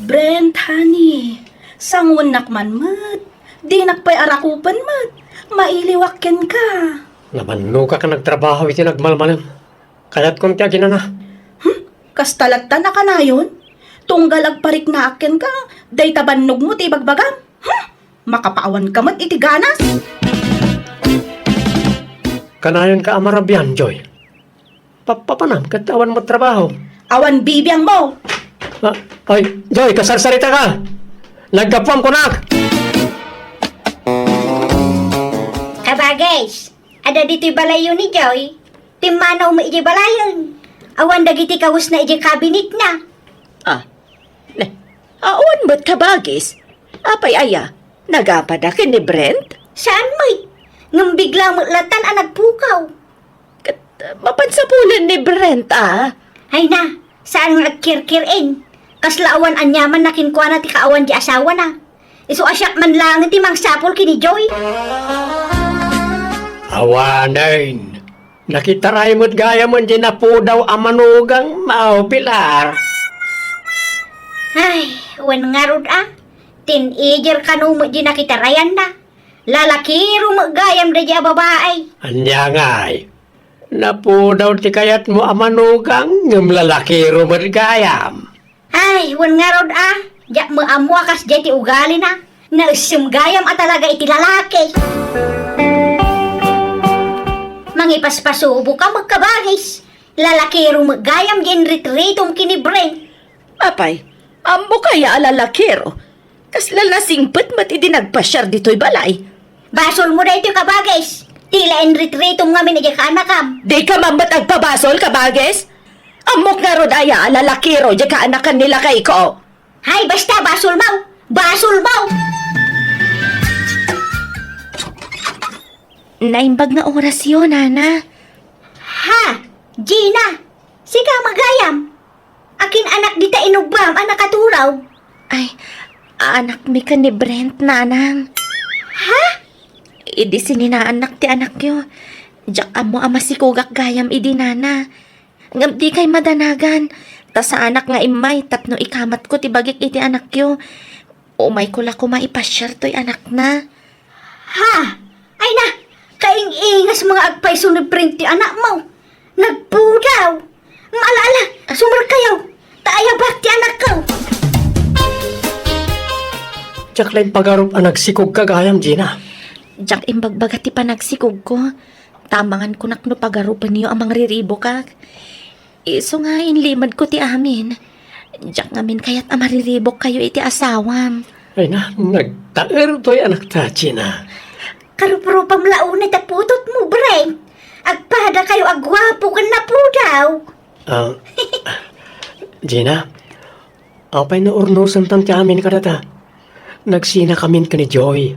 Brent, honey, sanguennak man met. Dinak pay arakupen met. Mailiwak kenka. Namannogak a nagtrabaho iti nagmalmalem. Kayatkon ti aginana. Hmm? Kasta latta a kanayon? Tunggal agpariknaak kenka, dayta bannogmo ti ibagbagam. Hmm? Makapaawanka met iti ganas. Kanayonka a marabian, Joy. Papapanam ket awan met trabaho. Awan bibiangmo. Ah, ay, Joy, kasarsaritaka. Naggapuam kunak. Kabagis, adda ditoy balayyo ni Joy. Timmanawmi idiay balayen. Awan dagiti kawesna idiay kabinetna. Ah, ne, awan met kabagis. Apay aya, nagapada ken ni Brent? Saan met. Ngem bigla met latan a nagpukaw. Ket, uh, mapan sapulen ni Brent, ah. Ay na, saan nga agkirkir-en. Kasla awan aniamanna kenkuana ti kaawan di asawana. Isu a siak man laeng ti mangsapul ken ni Joy. Awanen. Nakitaray met gayamen di napudaw a manugang, Mao Pilar. Ay, wen ngarud a. Teenager kano met di nakitarayanna. Lalakiro met gayam daydi a babai. Ania ngay? Napudaw ti kayatmo a manugang, ngem lalakiro met gayam. Ay, wen ngarud a, diak met ammo a kasdiay ti ugalina. Naessem gayam a talaga iti lalaki. Mangipaspasubo ka met, kabagis. Lalakiro met gayam diay inritritom ken ni Brent. Apay, ammok aya a lalakiro? Kasla nasingpet met idi nagpasiar ditoy balay. Basolmo daytoy, kabagis. Ti la inritritom ngamin idiay kaanakam. Dika man met agpabasol, kabagis? Ammok ngarud aya a lalakiro diay kaanakan ni lakayko? Hay, basta, basolmo! Basolmo! Naimbag nga orasyo, nana. Ha? Gina, sika met gayam? Akin anak dita inubbam a nakaturaw? Ay, anakmi ken ni Brent, nanang. Ha? Idi sininaannak ti anakyo, diak ammo a masikogak gayam idi, nana. Ngem dikay madanagan, ta saanak nga immay tapno ikamatko ti bagik iti anakyo. Umayko la koma ipasiar toy anakna. Ha? Ay na, kaing-ingas nga agpayso ni Brent ti anakmo. Nagpudaw. Maala-ala, sumrekkayo. Ta ayabak ti anakko. Diak la impagarup a nagsikogka gayam, Gina. Diak imbagbaga ti panagsikogko. Ta amangan konak no pagarupenyo a mangriribokak. Isu nga inlimedko ti amin. Diak ngamin kayat a mariribokkayo iti asawam. Ay na, nagtaer toy anakta, Gina. Karuprupam la unay ta putotmo, Brent. Agpadakayo a guapo ken napudaw. Ah, Gina, apay no urnosentan ti amin kadata? Nagsinakamin ken ni Joy.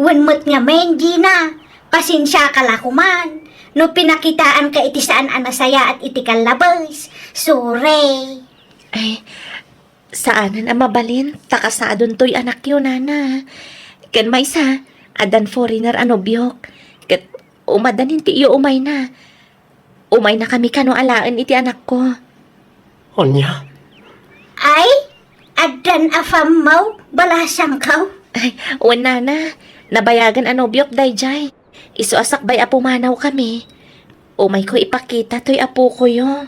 Wen met ngamin, Gina. Pasensiaka la koman no pinakitaanka iti saan a nasayaat iti kallabes. Sorry. Ay, saanen a mabalin ta kasadon toy anakyo, nana. Ken maysa, addan foreigner a nobiok. Ket umadanin ti iyo umayna. Umaynakami kano alaen iti anakko. Ania? Ay, addan a fammaw, balasangkaw? Ay, wen, nana, nabayagen a nobiok daydiay. Isu a sakbay a pumanawkami, umayko ipakita toy apokoyo.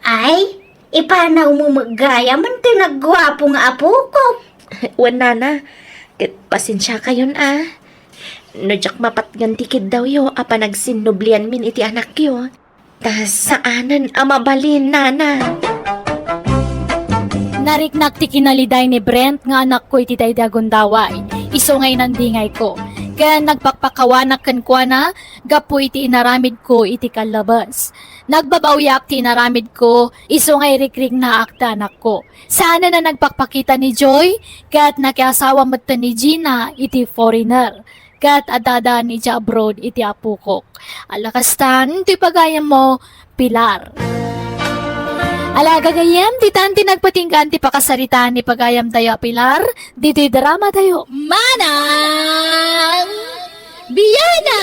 Ay, ipanawmo met gayam ti nagguapo nga apoko. Wen, nana, ket pasensiakayon a. No diak mapatgan ti kiddawyo a panagsinnublianmin iti anakyo, ta saanen a mabalin, nana. Nariknak ti kinaliday ni Brent nga anakko iti daydi a gundaway, isu nga inandingayko, ken nagpakpakawanak kenkuana gapu iti inaramidko iti kallabes. Nagbabawiak ti inaramidko, isu nga irikriknaak ti anakko. Saanen a nagpakpakita ni Joy, ket nakiasawa metten ni Gina iti foreigner, ket adda-addaan idiay abroad iti apokok. Ala kastan, ti pagayammo, Pilar. Ala, gagayyem, ditan ti nagpatinggaan ti pakasaritaan ni pagayamtayo a Pilar, ditoy dramatayo, Manang Biana!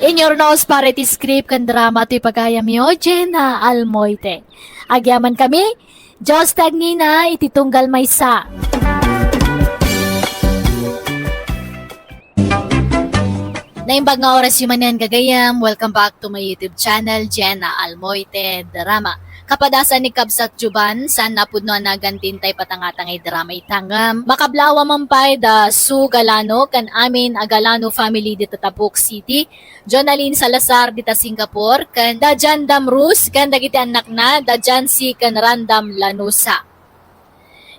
Inyurnos para iti script ken drama toy pagayamyo, Jenna Almoite. Agyamankami, Dios ti agnina iti tunggal maysa. Naimbag nga orasyo manen, gagayyem. Welcome back to my YouTube channel, Jenna Almoite Drama. Kapadasan ni Kabsat Juban, saan a pudno a nagan ti intay patangatangay drama ita ngem makablaawa man pay da Su Galano ken amin a Galano family dita Tabuk City, Jonalyn Salazar dita Singapore, ken da Jan Damrus ken dagiti annakna, da Jancy ken Randam Lanusa.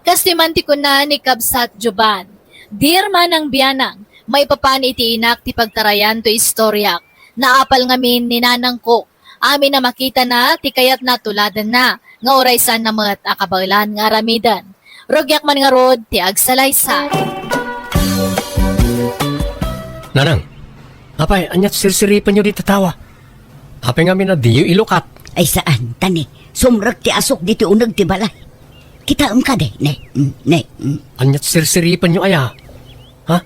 Kastoy man ti kuna ni Kabsat Juban, "Dear Manang Bianang, maipapan iti inak ti pagtarayan toy istoriak. Naapal ngamin ni nanangko. Amin a makitana ti kayatna tuladenna, nga uray saanna met a kabaelan nga aramiden. Rugiak man ngarud ti agsalaysay." Nanang, apay, aniat sirsiripenyo dita tattawa? Apay ngamin a diyo ilukat? Ay, saan, ta ne, sumrek ti asuk ditoy uneg ti balay. Kitaem kadi, ne, mm, ne, mm. Aniat sirsiripenyo aya? Ha?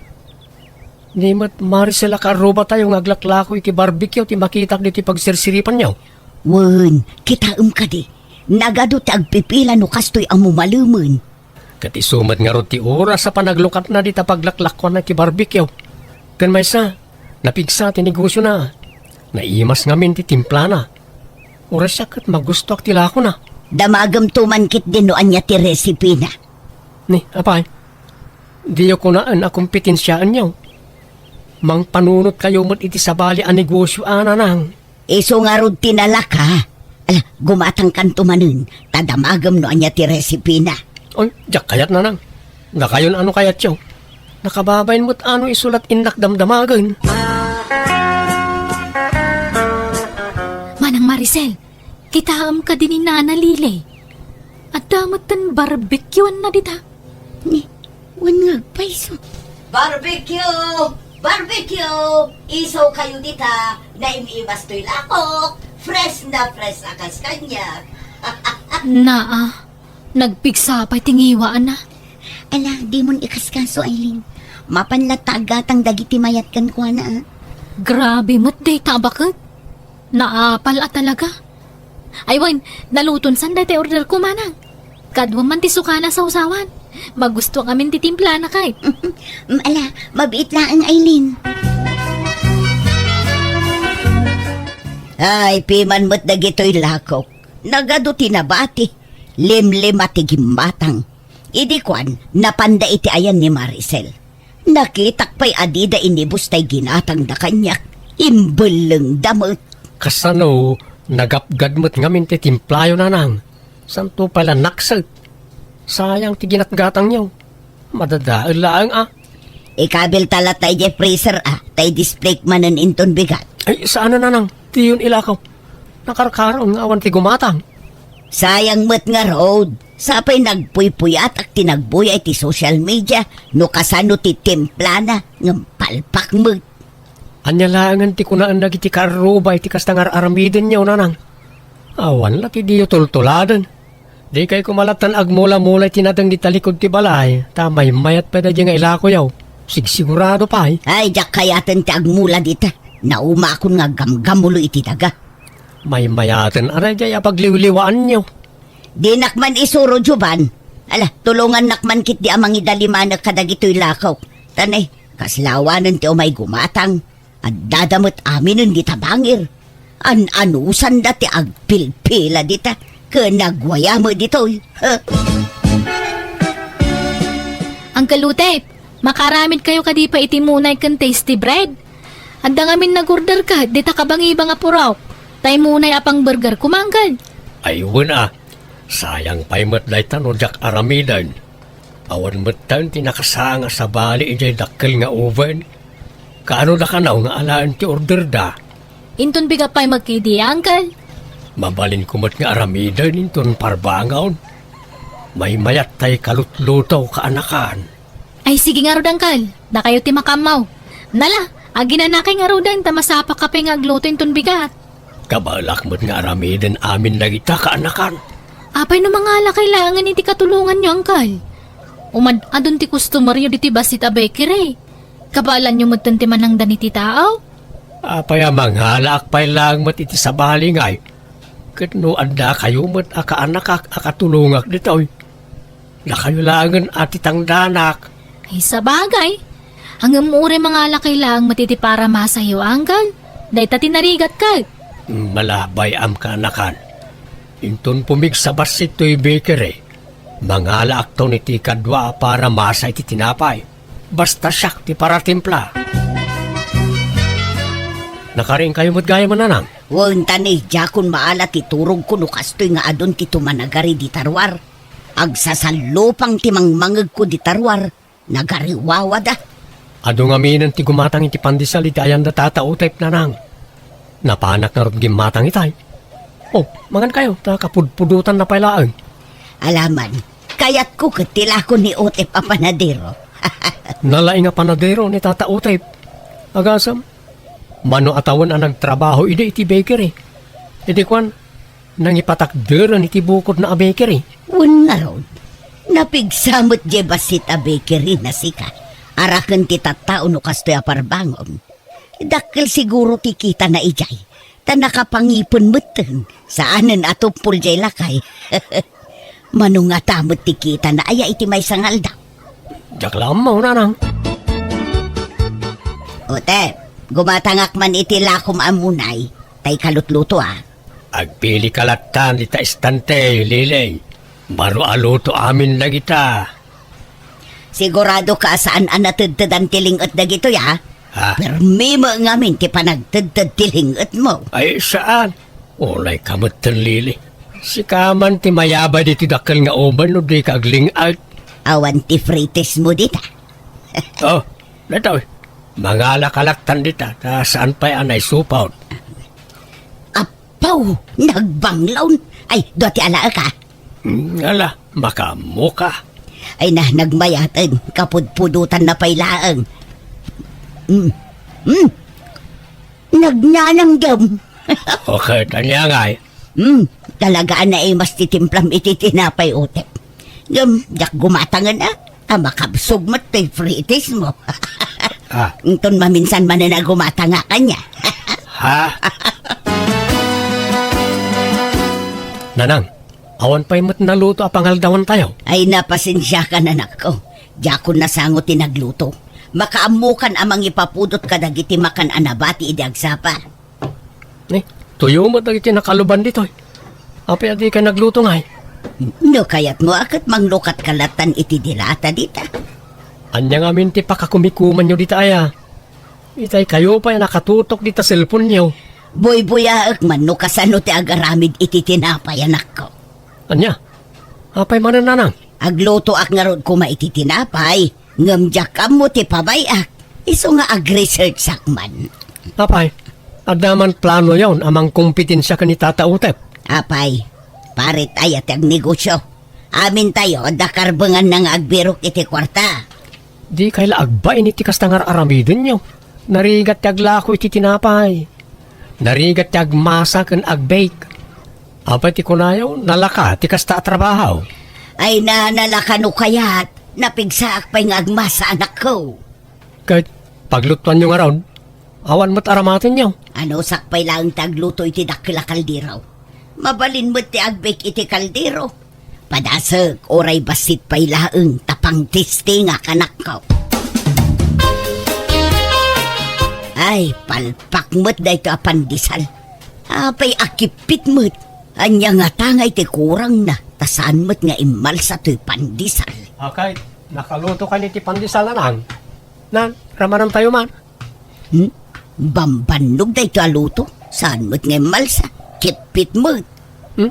Ni met Maricel a kaarrubatayo nga aglaklako iti barbecue ti makitak ditoy pagsirsiripenyo? Wen, kitaem kadi, nagadu ti agpipila no kastoy a mumalemen. Ket isu met ngarud ti oras a panaglukatna dita paglaklakuanna ti barbecue. Ken maysa, napigsa ti negosiona. Naimas ngamin ti timplana. Uray siak ket magustoak ti lakona. Damagem to man ketdi no ania ti resipina. Ni, apay, diyo kunaen a kompetensiaenyo. Mangpanunotkayo met iti sabali a negosio a, Nanang. Isu ngarud ti nalaka. Ala, gumatangkanto manen, ta damagem no ania ti resipina. Oy, diak kayat, Nanang. Dakayon ano kayatyo. Nakababain met ano isulat innak damdamagen. Manang Maricel, kitaem kadi ni Nana Lily. Adda met ten barbecueanna dita. Ni, wen nga agpayso. Barbecue! Barbecue! Isu kayo dita, naim-imas toy lakok. Fresh na fresh a kas kaniak. Naa, nagpigsa pay ti ngiwaanna. Ala, dimon ikaskaso, Aileen. Mapan latta aggatang dagiti mayat kenkuana, a. Grabe met dayta a baket. Naapal a talaga. Ay wen, naluton san dayta order ko, Manang. Kaduam man ti sukana a sawsawan. Magusto ngamin ti timplana kay. Mm, ala, mabiit laeng, Aileen. Ay, piman met dagitoy lakok. Nagadu ti nabati. Limlima ti gimmatang. Idi kuan, napanda iti ayan ni Maricel. Nakitak pay a dida inibus tay ginatangda kaniak. Imbellengda met. Kasano, nagapgad met ngamin ti timplayo, Nanang? Santo pay la nakset. Sayang ti ginatgatangyo. Madadael laeng, a. Ikabilta latta idiay freezer, a, ta i-display manen inton bigat. Ay, saan a, Nanang. Diyon ilakaw. Nakarkaraon nga awan ti gumatang. Sayang met ngarud. Sapay nagpuypuyatak ti nagbuya iti social media no kasano ti timplana ngem palpak met. Ania laengen ti kunaen dagiti kaarruba iti kasta nga ar-aramidenyo, Nanang? Awan la ti diyo tultuladen. Dikay koma lattan agmula-mula iti nadeng iti talikod ti balay, ta maymayat pay daydiay nga ilakoyo. Sigsigurado pay. Ay, diak kayaten ti agmula dita. Naumakon nga aggamgammulo iti daga. Maymayaten a daydiay a pagliwliwaanyo. Dinak man isuro, Jovan. Ala, tulongannak man ketdi a mangidalimanek kadagitoy lakok. Ta ne, kasla awanen ti umay gumatang. Addada met aminen dita bangir. An-anusanda ti agpilpila dita ken nagwaya met ditoy. Uncle Utep, makaaramidkayo kadi pay iti munay ken tasty bread? Adda ngamin nag-order ket dita kabangibang a purok. Tay munay a pang-burger koma, Uncle. Ay, wen a. Sayang pay met dayta no diak aramiden. Awan metten ti nakasanga a sabali idiay dakkel nga oven. Kaano da kano nga alaen ti orderda? Inton bigat pay met ketdi, Uncle. Mabalinko met nga aramiden inton parbangon. Maymayat tay kalutluto, kaanakan. Ay, sige ngarud, Uncle. Dakayo ti makaammo. Nala, aginanakay ngaruden ta masapaka pay nga agluto inton bigat. Kabaelak met nga aramiden amin dagita, kaanakan. Apay no mangalakay laengen iti katulonganyo, Uncle? Umad-adun ti customeryo ditoy bassit a bakery. Kabaelanyo metten ti manangdan iti tao? Apay a mangalaak pay laeng met iti sabali ngay? Ket no addakayo met a kaanakak a katulongak ditoy, dakayo laengen a ti tangdanak. Ay, sabagay. Ngem uray mangalakay laeng met iti paramasayo, Uncle. Dayta ti narigat ket. Malabay-am, kaanakan. Inton pumigsa bassit toy bakery, mangalaakton iti kadua a paramasa iti tinapay. Basta siak ti paratimpla. Nakariingkayo met gayam, Nanang? Wen, ta ni, diakon maala ti turogko no kastoy nga adun ti tumanagari dita ruar. Agsasallupang ti mangmangegko dita ruar. Nagariwawada. Adu ngaminen ti gumatang iti pandesal iti ayanda Tata Utep, Nanang. Napanak ngarud gimmatang itay. Oh, mangankayo, ta kapudpudotanna pay laeng. Alaman, kayatko ket ti lako ni Utep a panadero. Nalaing a panadero ni Tata Utep. Agasem, mano a tawen a nagtrabaho idi iti bakery. Idi kuan, nangipatakderen iti bukodna a bakery. Wen ngarud, napigsa met diay bassit a bakery na sika. Araken ti tattao no kastoy a parbangon. Dakkel siguro ti kitana idiay, ta nakapangipen metten, saanen a tuppol diay lakay. Mano ngata met ti kitana aya iti maysa nga aldaw? Diak la ammo, nanang. Utep, gumatangak man iti lakom a munay, tay kalutluto a. Agpili ka lattan ita estante, Lili. Baro a luto amin dagita. Sigurado ka a saan a natedtedan ti ling-et dagitoy, a? Ha? Permi met ngamin ti panagtedted ti ling-etmo. Ay, saan? Unay ka metten, Lili. Sika man ti mayabay ditoy dakkel nga uben no dika agling-et. Awan ti frites mo dita. Oh, datoy. Mangala ka lattan dita, ta saan pay a naisupot. Apaw, nagbanglaw. Ay, dua ti alaek, a. Hmm, ala, makaammo ka. Ay na, nagmayaten, kapudpudotan na pay laeng. Mm. Mm. Nagnananggem. Okay, tanya ngay. Mm, talaga a naimas ti timplam iti tinapay, Utep. Ngem, diak gumatangen, a. Ta makabsog met ti frites mo. Ah. Inton maminsan manen a gumatangak, ania. Ha? Nanang, awan pay met naluto a pangaldawantayo? Ay, na, pasensiakan, anakko. Diakon nasango ti nagluto. Makaammokan a mangipapudot kadagiti makan a nabati idi agsapa. Ni, tuyo met dagiti nakaluban ditoy. Apay a dikay nagluto ngay? No kayatmo a ket manglukat ka lattan iti dilata dita. Ania ngamin ti pakakumikumanyo dita aya? Itay kayo pay a nakatutok dita cellphone-yo. Buybuyaek man no kasano ti agaramid iti tinapay, anakko. Ania? Apay manen, nanang? Aglutoak ngarud koma iti tinapay, ngem diak ammo ti pabay-ak. Isu nga agresearchak man. Apay, adda man planoyon a mangkompetensia ken ni Tata Utep? Apay, parit aya ti agnegosio. Amintayo, adda karbenganna nga agbirok iti kuarta. Dikay la agbain iti kasta nga ar-aramidenyo. Narigat ti aglako iti tinapay. Narigat ti agmasa ken agbake. Apay ti kunayo, nalaka ti kasta a trabaho? Ay na, nalaka no kayat. Napigsaak pay nga agmasa, anakko. Ket paglutuanyo ngarud, awan met aramatenyo. Anusak pay laeng ti agluto iti dakkel a kaldero. Mabalin met ti agbake iti kaldero. Padasek, uray bassit pay laeng ta pangtestingak, anakko. Ay, palpak met daytoy a pandesal. Apay a kippit met. Ania ngata nga iti kurangna, ta saan met nga immalsa toy pandesal. Akay, nakaluto kadi ti pandesal, nanang? Nan, ramanantayo man. Hmm? Bambannog daytoy a luto. Saan met nga immalsa? Kippit met. Hmm?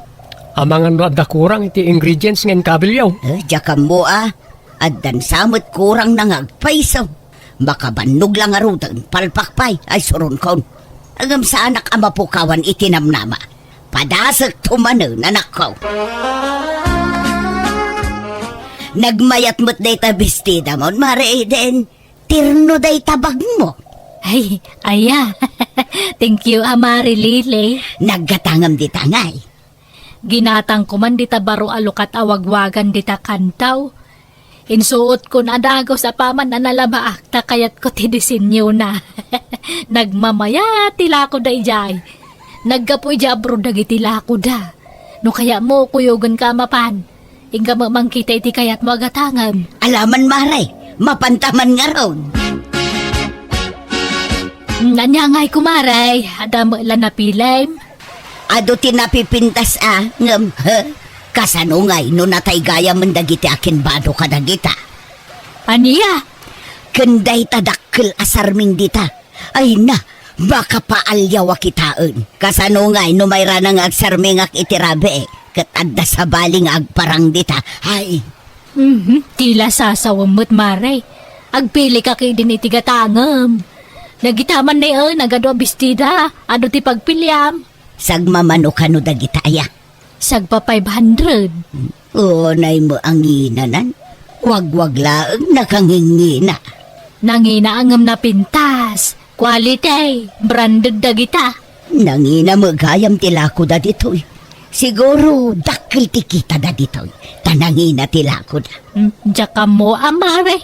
Amangan no adda kurang iti ingredients nga inkabilyo. Eh, diak ammo a. Addan sa met kurangna nga agpayso. Makabannog la ngaruden, palpak pay, ay suronkon. Ngem saanak a mapukawan iti namnama. Padasekto manen, anakko. Nagmayat met dayta bestidamon, Mare Eden. Terno dayta bagmo. Ay, aya. Thank you, a, Mare Lily. Naggatangem dita ngay. Ginatangko man dita baro a lukat a wagwagan dita kantaw. Insuotkon a dagus apaman a nalabaak ta kayatko ti disenyona. Nagmamayat ti lakoda idiay. Naggapu idiay abroad dagiti lakoda. No kayatmo, kuyogenka a mapan. Inka met mangkita iti kayatmo a gatangem. Alaman, Mare, mapanta man ngarud. Ania ngay, kumare, adda met la napilem? Adu ti napipintas a, ngem, he? Kasano ngay no nataygayamen dagiti akinbado kadagita? Ania? Ken dayta dakkel a sarming dita. Ay na, makapaaliaw a kitaen. Kasano ngay no mairana nga agsarmingak iti rabii, ket adda sabali nga agparang dita? Ay. Mhm, ti la sasawem met, Mare. Agpili ka ketdin iti gatangem. Dagita man ni, eh, nagadu a bestida, adu ti pagpiliam. Sagmamano kano dagita aya? Sagpa five hundred. Unay met a nginanan. Wagwag laeng nakangingina. Nangina ngem napintas. Quality, branded dagita. Nangina met gayam ti lakoda ditoy. Siguro, dakkel ti kitada ditoy. Ta nangina ti lakoda. Hmm, diak ammo, a, Mare.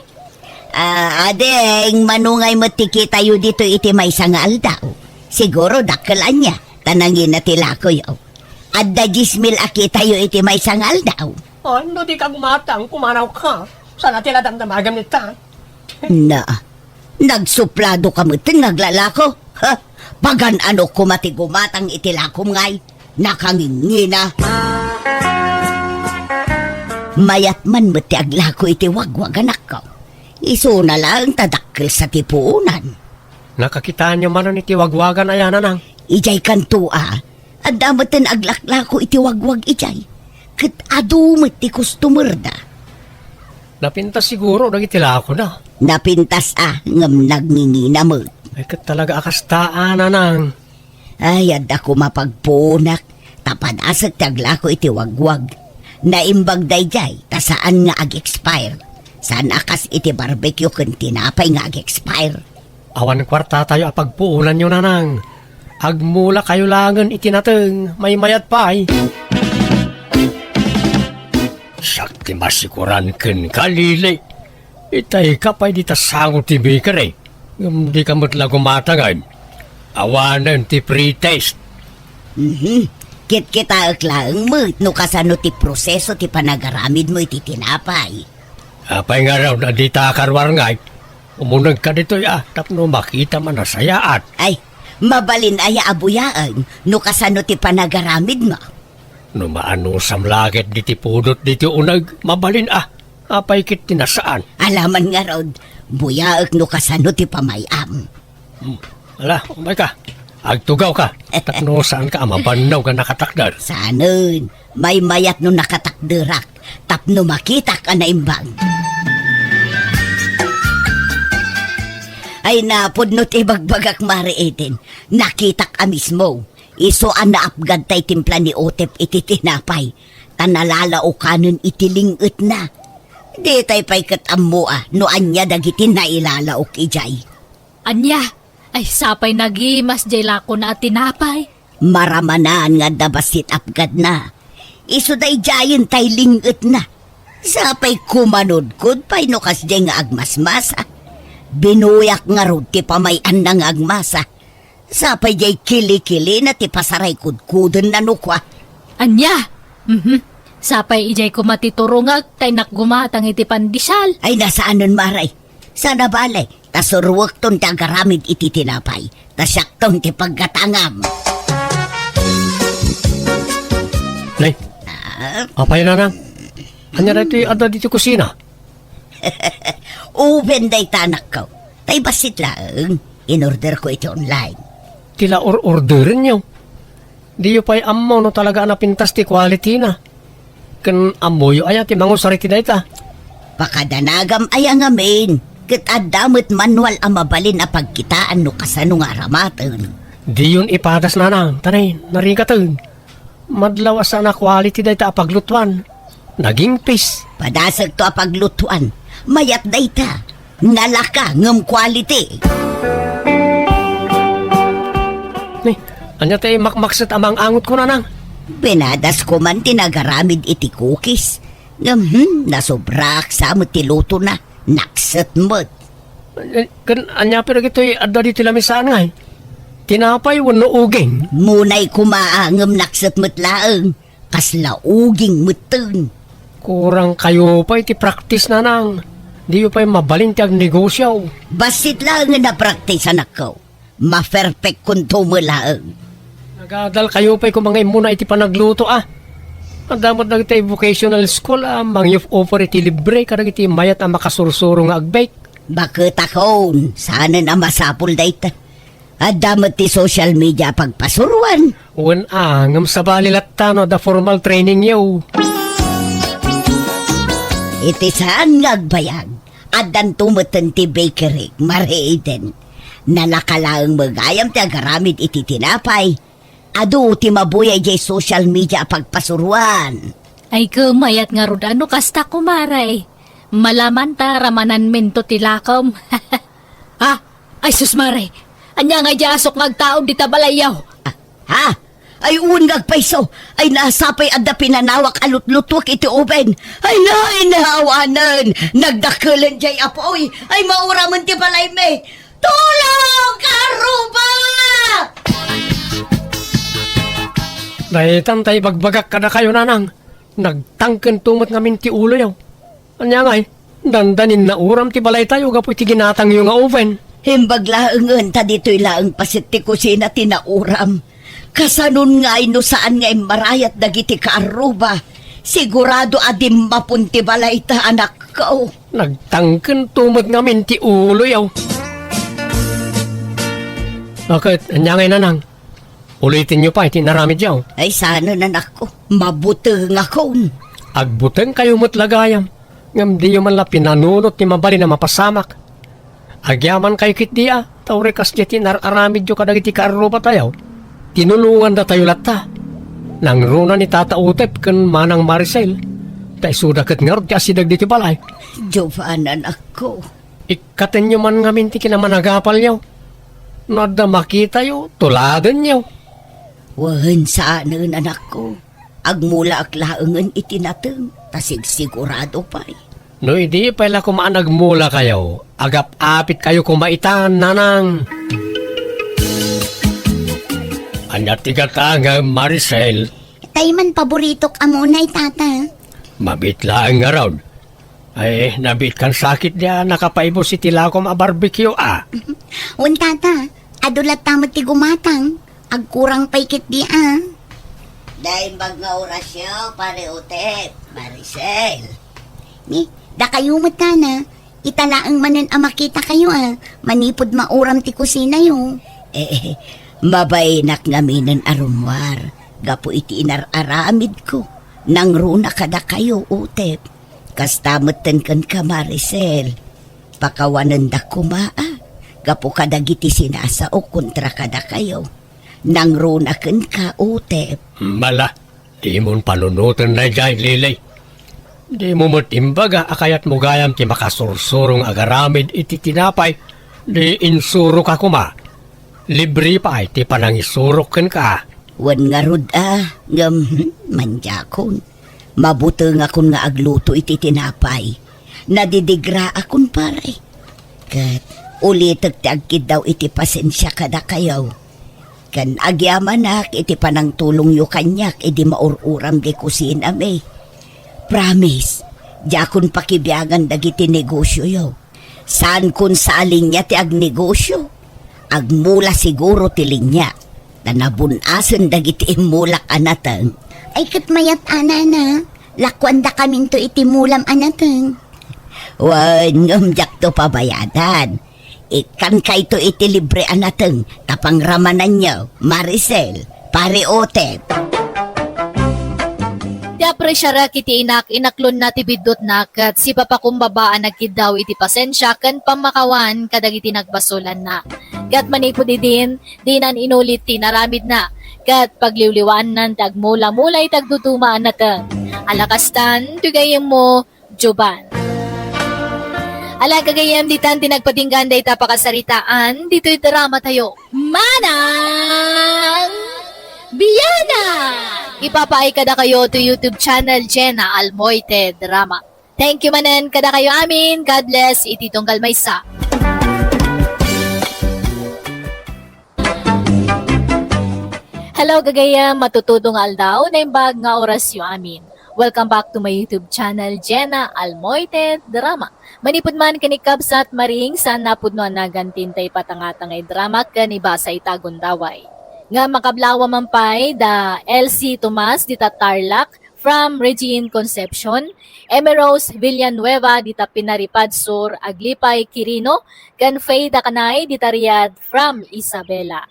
Ah, ading, mano ngay met ti kitayo ditoy iti maysa nga aldaw? Siguro dakkel ania, ta nangina ti lakoyo. Adda dies mil a kitayo iti maysa nga aldaw? Ay, no di ka gumatang, pumanawka. Saan ti ladamdamagam ita? Na, nagsuplado ka met nga aglalako? Ha? Pagan-ano koma ti gumatang iti lakom ngay? Nakangingina. Mayat man met ti aglako iti wagwag, anakko. Isuna laeng ta dakkel sa ti puonan. Nakakitaanyo manen iti wagwagan aya, Nanang? Idiay kanto a, adda met ti aglaklako iti wagwag idiay. Ket adu met ti customer da. Napintas siguro dagiti lakona. Napintas a, ngem nagngingina met. Ay, ket talaga a kasta a, Nanang. Ay, adda koma pagpuonak, ta padasek ti aglako iti wagwag. Naimbag daydiay, ta saan nga ag-expire. Saan a kas iti barbecue ken tinapay nga ag-expire. Awan kuartatayo a pagpuonanyo, Nanang. Agmulakayo laengen iti nateng, maymayat pay. Siak ti masikuran kenka, Lili. Itayka pay dita sango ti bakery. Ngem dika met la gumatangen. Awanen ti pre-test. Mhm. Kitkitaek laeng met no kasano ti proseso ti panagaramidmo iti tinapay. Apay ngarud a dita karuar ngay? Umunegka ditoy a, tapno makitam a nasayaat. Ay, mabalin aya a buyaen no kasano ti panagaramidmo? No maanusam la ket diti pudot diti uneg, mabalin a. Apay ket ti nasaan? Alaman ngarud, buyaek no kasano ti pamay-am. Hmm. Ala, umayka. Agtugawka. Tapno saanka a mabannog a nakatakder. Saanen, maymayat no nakatakderak. Tapno makitak a naimbag. Ay, napudno ti ibagbagak, Mare Eden. Nakitak a mismo. Isu a naapgad tay timpla ni Otep iti tinapay, ta nalalaokanen iti ling-etna. Ditay pay ket ammo a no ania dagiti nailalaok idiay. Ania? Ay, sapay nagimas jay lakona a tinapay. Maramanan nga adda bassit apgadna. Isu daydiayen tay ling-etna. Sapay kumanudkod pay no kasdiay nga agmasmasa. Binuyak ngarud ti pamay-anna nga agmasa. Sapay jay kili-kilina ti pasaray kudkudenna no kua. Ania? Mhm. Sapay idiay koma ti turongek ta innak gumatang iti pandesal. Ay, nasaanen, Mare. Saan a bale, ta suruekton ti agaramid iti tinapay, ta siakton ti paggatangam. Nay, Ah? Apay, Nanang? Ania daytoy adda ditoy kusina? Oven dayta, anakko. Tay bassit laeng, inorderko iti online. Ti la or-orderenyo? Diyo pay ammo no talaga a napintas ti quality na. Ken ammoyo aya ti mangusar iti dayta? Pakadanagam aya ngamin, ket adda met manual a mabalin a pagkitaan no kasano nga aramaten. Diyon ipadas, Nanang, ta nay, narigaten. Madlaw a saan a quality dayta a paglutuan. Nagingpis. Padasekto a paglutuan. Mayat dayta. Nalaka ngem quality. Ni, ania ti makmakset a mang-angotko, Nanang? Pinadasko man ti nagaramid iti cookies. Ngem, hmm, nasobraak sa met ti lutona. Nakset met. Eh, ken ania pay dagitoy adda ditoy lamisaan ngay? Tinapay wenno uging? Munay koma a ngem nakset met laeng. Kasla uging metten. Kurangkayo pay ti praktis, Nanang. Diyo pay mabalin ti agnegosio. Bassit laeng nga napraktis, anakko. Maperfectkonto met laeng. Nagadalkayo pay koma nga immuna iti panagluto, a. Adda met dagiti vocational school a mangiof-offer iti libre kadagiti mayat a makasursuro nga agbake. Baketakon, saanen a masapul dayta. Adda met ti social media a pagpasuroan. Wen a, ngem sabali latta no adda formal trainingyo. Iti saan nga agbayag, addanto metten ti bakery, Mare Eden. Nalaka laeng met gayam ti agaramid iti tinapay. Adu ti mabuya idiay social media a pagpasuroan. Ay, mayat ngarud a no kasta, kumare. Malaman ta ramananminto ti lakom. Ha? Ay, sus, mare. Ania nga idiay asok nga agtaud dita balayyo? Ah, ha? Ay, wen nga agpayso. Ay, nasapay adda pinanawak a lutlutuek iti oven. Ay, nay, naawanen. Nagdakkelen jay apuy. Ay, mauramen ti balaymi. Tulong! Karruba! Daytan tay bagbagak kadakayo, Nanang. Nagtangkento met ngamin ti uloyo. Ania ngay, dandanin nauram ti balaytayo gapu iti ginatangyo nga oven. Imbag laengen ta ditoy laeng paset ti kusina ti nauram. Kasanon ngay no saan nga immarayat dagiti kaarruba? Sigurado a dimmapon ti balayta, anakko. Nagtangkento met ngamin ti uloyo. Ket, ania ngay, nanang? Ulitenyo pay ti inaramidyo. Ay, saan, anakko. Mabutengakon. Agbutengkayo met la gayam, ngem diyo man la pinanunot ti mabalin a mapasamak. Agyamankay ketdi a, ta uray kasdiay ti inar-aramidyo kadagiti kaarrubatayo. Tinulongandatayo latta. Nangruna ni Tata Utep ken Manang Maricel, ta isuda ket ngarud ti asideg ditoy balay. Jovan, anakko. Ikkatenyo man ngamin ti kinamanagapalyo. No adda makitayo, tuladenyo. Wen, saanen, anakko. Agmulaak laengen iti nateng, ta sigsigurado pay. No idi pay la koma a nagmulakayo, agap-apitkayo koma ita, nanang. Ania ti gatangem, Maricel? Tay man paboritok a munay, tata. Mabiit laeng ngarud. Ay, nabiitkan sakit dia nakapaibus iti lakom a barbecue, a. Wen, tata, adu latta met ti gumatang. Agkurang pay ketdi a. Naimbag nga orasyo, Pare Utep, Maricel. Ni, dakayo met, nana. Ita laeng manen a makitakayo a, manipud mauram ti kusinayo. Eh, mabainak ngaminen a rummuar gapu iti inar-aramidko. Nangruna kadakayo, Utep. Kasta metten kenka, Maricel. Pakawanendak koma a, gapu kadagiti sinasaok kontra kadakayo. Nangruna kenka, Utep. Mala, dimon panunoten daydiay, Lily. Dimo met imbaga a kayatmo gayam ti makasursurong agaramid iti tinapay, di insuroka koma. Libre pay ti panangisurok kenka. Wen ngarud a, ngem, hmm, mandiakon. Mabutengakon nga agluto iti tinapay. Nadidigraakon, pare. Ket ulitek ti agkiddaw iti pasensia kadakayo. Ken agyamanak iti panangtulongyo kaniak idi maur-uram ti kusinami. Promise, diakon pakibiangan dagiti negosioyo. Saankon sa a linia ti agnegosio. Agmula siguro ti linia, ta nabun-asen dagiti immulak a nateng. Ay, ket mayat a, nana, lakuandakaminto iti mulam a nateng. Wen, ngem diakto pabayadan. Ikkankayto iti libre a nateng ta pangramananyo, Maricel, Pare Utep. Ti apresiarek iti inak, inaklonna ti biddutna ket sipapakumbaba a nagkiddaw iti pasensia ken pammakawan kadagiti nagbasolanna. Ket manipud idin, dinan inulit ti inaramidna, ket pagliwliwaannan ti agmula-mula iti agduduma a nateng. Ala kastan, ti gayyemmo, Jovan. Ala, gagayyem, ditan ti nagpatinggaan dayta pakasaritaan ditoy dramatayo. Manang Biana! Ipapaay kadakayo to YouTube channel Jenna Almoite Drama. Thank you manen kadakayo amin. God bless iti tunggal maysa. Hello, gagayyem, matutudong nga aldaw, naimbag nga orasyo amin. Welcome back to my YouTube channel, Jenna Almoite Drama. Manipud man ken ni Kabsat Maring, saan napudno a nagan ti intay patangtangay drama ken ibasa ita gundaway. Nga makablawa man pay da Elsie Tomas dita Tarlac, from Regine Concepcion, Emmy Rose Villanueva dita Pinaripad Sur, Aglipay, Quirino, ken Faye Dacanay dita Riyadh from Isabela.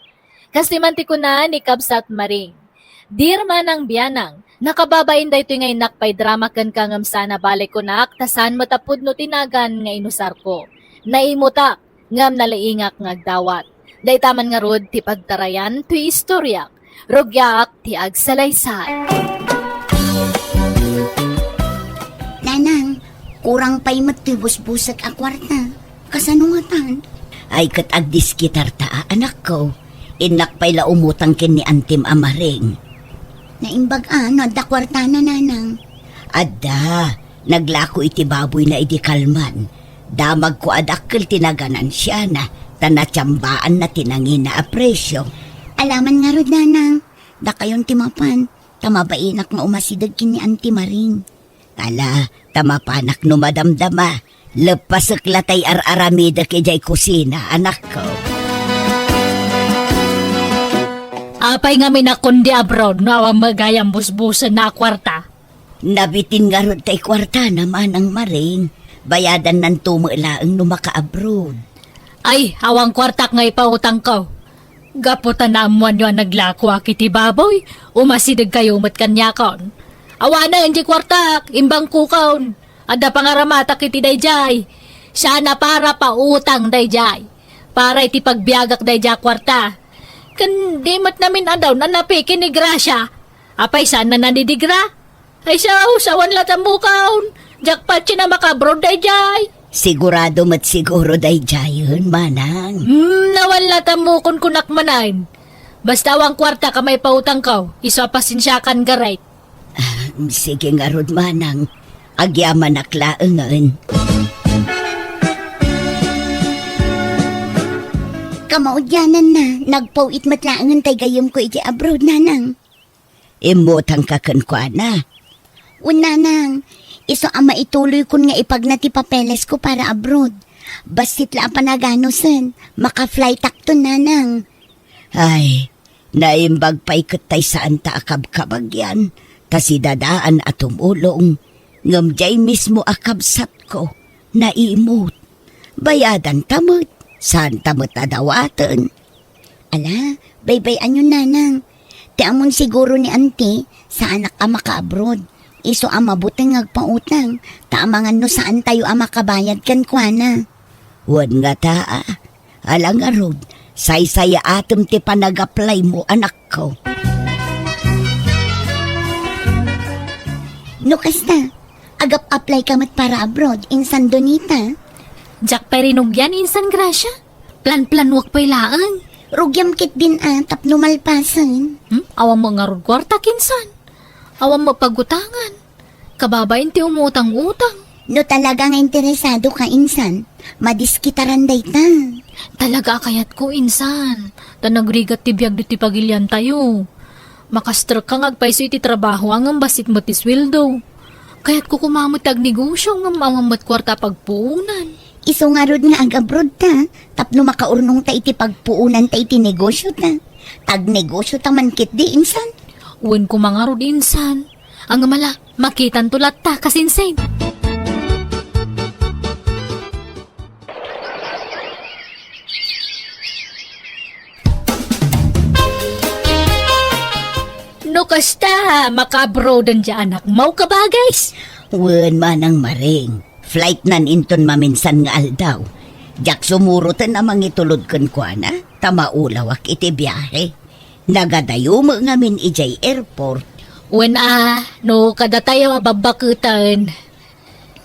Kas ti man ti kuna ni Kabsat Maring, Dear Manang Bianang, nakababain daytoy nga innak pay drama kenka ngem saan a bale kunak ta saan met a pudno ti nagan nga inusarko. Naimutak, ngem nalaingak nga agdawat. Dayta man ngarud ti pagtarayan toy istoriak. Rugiak ti agsalaysay. Nanang, kurang pay met ti busbusek a kuarta. Kasano ngatan? Ay, ket agdiskitarta a, anakko. Innak pay la umutang ken ni antim a Maring. Naimbag a no adda kuartana, nanang. Adda, naglako iti baboyna idi kalman. Damagko a dakkel ti naganansiana, ta natiambaanna ti nangina a presio. Alaman ngarud, nanang, dakayon ti mapan. ta mabainak nga umasideg ken ni Auntie Maring. Ala, ta mapanak no madamdama. Leppasek la tay ar-aramidek idiay kusina, anakko. Apay ngamin a kundi abroad no awan met gayam busbusen na a kuarta? Nabitin ngarud tay kuartana, Manang Maring. Bayadannanto met laeng no makaabroad. Ay, awan kuartak nga ipautangko. Gapu ta naammoanyo a naglakoak iti baboy, umasidegkayo met kaniakon. Awanen diay kuartak, imbangkokon. Adda pangaramatak iti daydiay. Siak a para pautang daydiay. Para iti pagbiagak daydiay a kuarta. Ken di met namin-adaw a napiki ni Gracia. Apay saan a nadidigra? Ay, sao, awan latta ammokon. Diak patien a makaabroad daydiay. Sigurado met siguro daydiayen, Manang. Hmm, awan latta ammokon, kunak manen. Basta awan kuartak a maipautangko, isu a pasensiakan, Garet. Ah, sige ngarud, Manang. Agyamanak laengen. Kamaudiananna, nagpaw-it met laengen tay gayyemko iti abroad, Nanang. Immutangka kenkuana. Wen, Nanang, isu a maituloykon nga ipagna ti papelesko para abroad. Bassit la a panaganusen, maka-flightakton, Nanang. Ay, naimbag pay ket tay saanta a kabkabagian, ta sidadaan a tumulong, ngem diay mismo a kabsatko, naimut. Bayadanta met, saanta met a dawaten. Ala, baybay-anyon, Nanang. Ti ammon siguro ni Auntie, saanak a makaabroad. Isu a mabuteng nga agpautang, ta amangan no saantayo a makabayad kenkuana. Wen ngata, a. Ala ngarud, saysayaatem ti panag-applymo, anakko. No kasta, agap-applyka met para abroad, insan Donita? Diak pay rinugian, insan Gracia. Plan-planuek pay laeng. Rugiam ketdin a tapno malpasen. Hmm? Awan met ngarud kuarta, insan. Awan met pagutangan. Kababain ti umutang-utang. No talaga nga interesadoka, insan, madiskitaran dayta. Talaga a kayatko, insan. Ta nagrigat ti biag ditoy pagiliantayo. Makastrekka nga agpayso iti trabaho, ngem bassit met ti sueldo. Kayatko koma met ti agnegosio, ngem awan met kuarta a pagpuonan. Isu ngarud nga ag-abroadta, tapno makaurnongta iti pagpuonanta iti negosiota. Agnegosiota man ketdi, insan. Wen koma ngarud, insan. Ngem ala, makitanto latta, kasinsin. No kasta, makaabroaden diay anakmo, kabagis? Wen, Manang Maring. Flightnan inton maminsan nga aldaw. Diak sumuroten a mangitulod kenkuana, ta maulawak iti biahe. Nagadayo met ngamin idiay airport. Wen a, no kadatayo a babbaketen,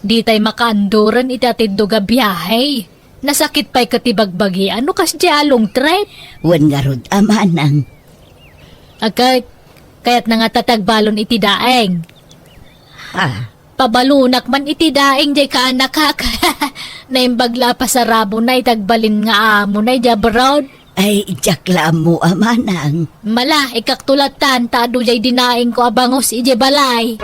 ditay makaanduren iti atiddog a biahe. Nasakit pay ket ti bagbagian no kasdiay a long trip. Wen ngarud a, Manang. Agkat, kayatna ngata ti agbalon iti daeng. Ha? Pabalonak man iti daeng diay kaanakak. Naimbag la a pasarabona iti agbalin nga amona idiay abroad. Ay, diak la ammo a, Manang. Ala, ikkakto lattan, ta adu diay dinaengko a bangus idiay balay.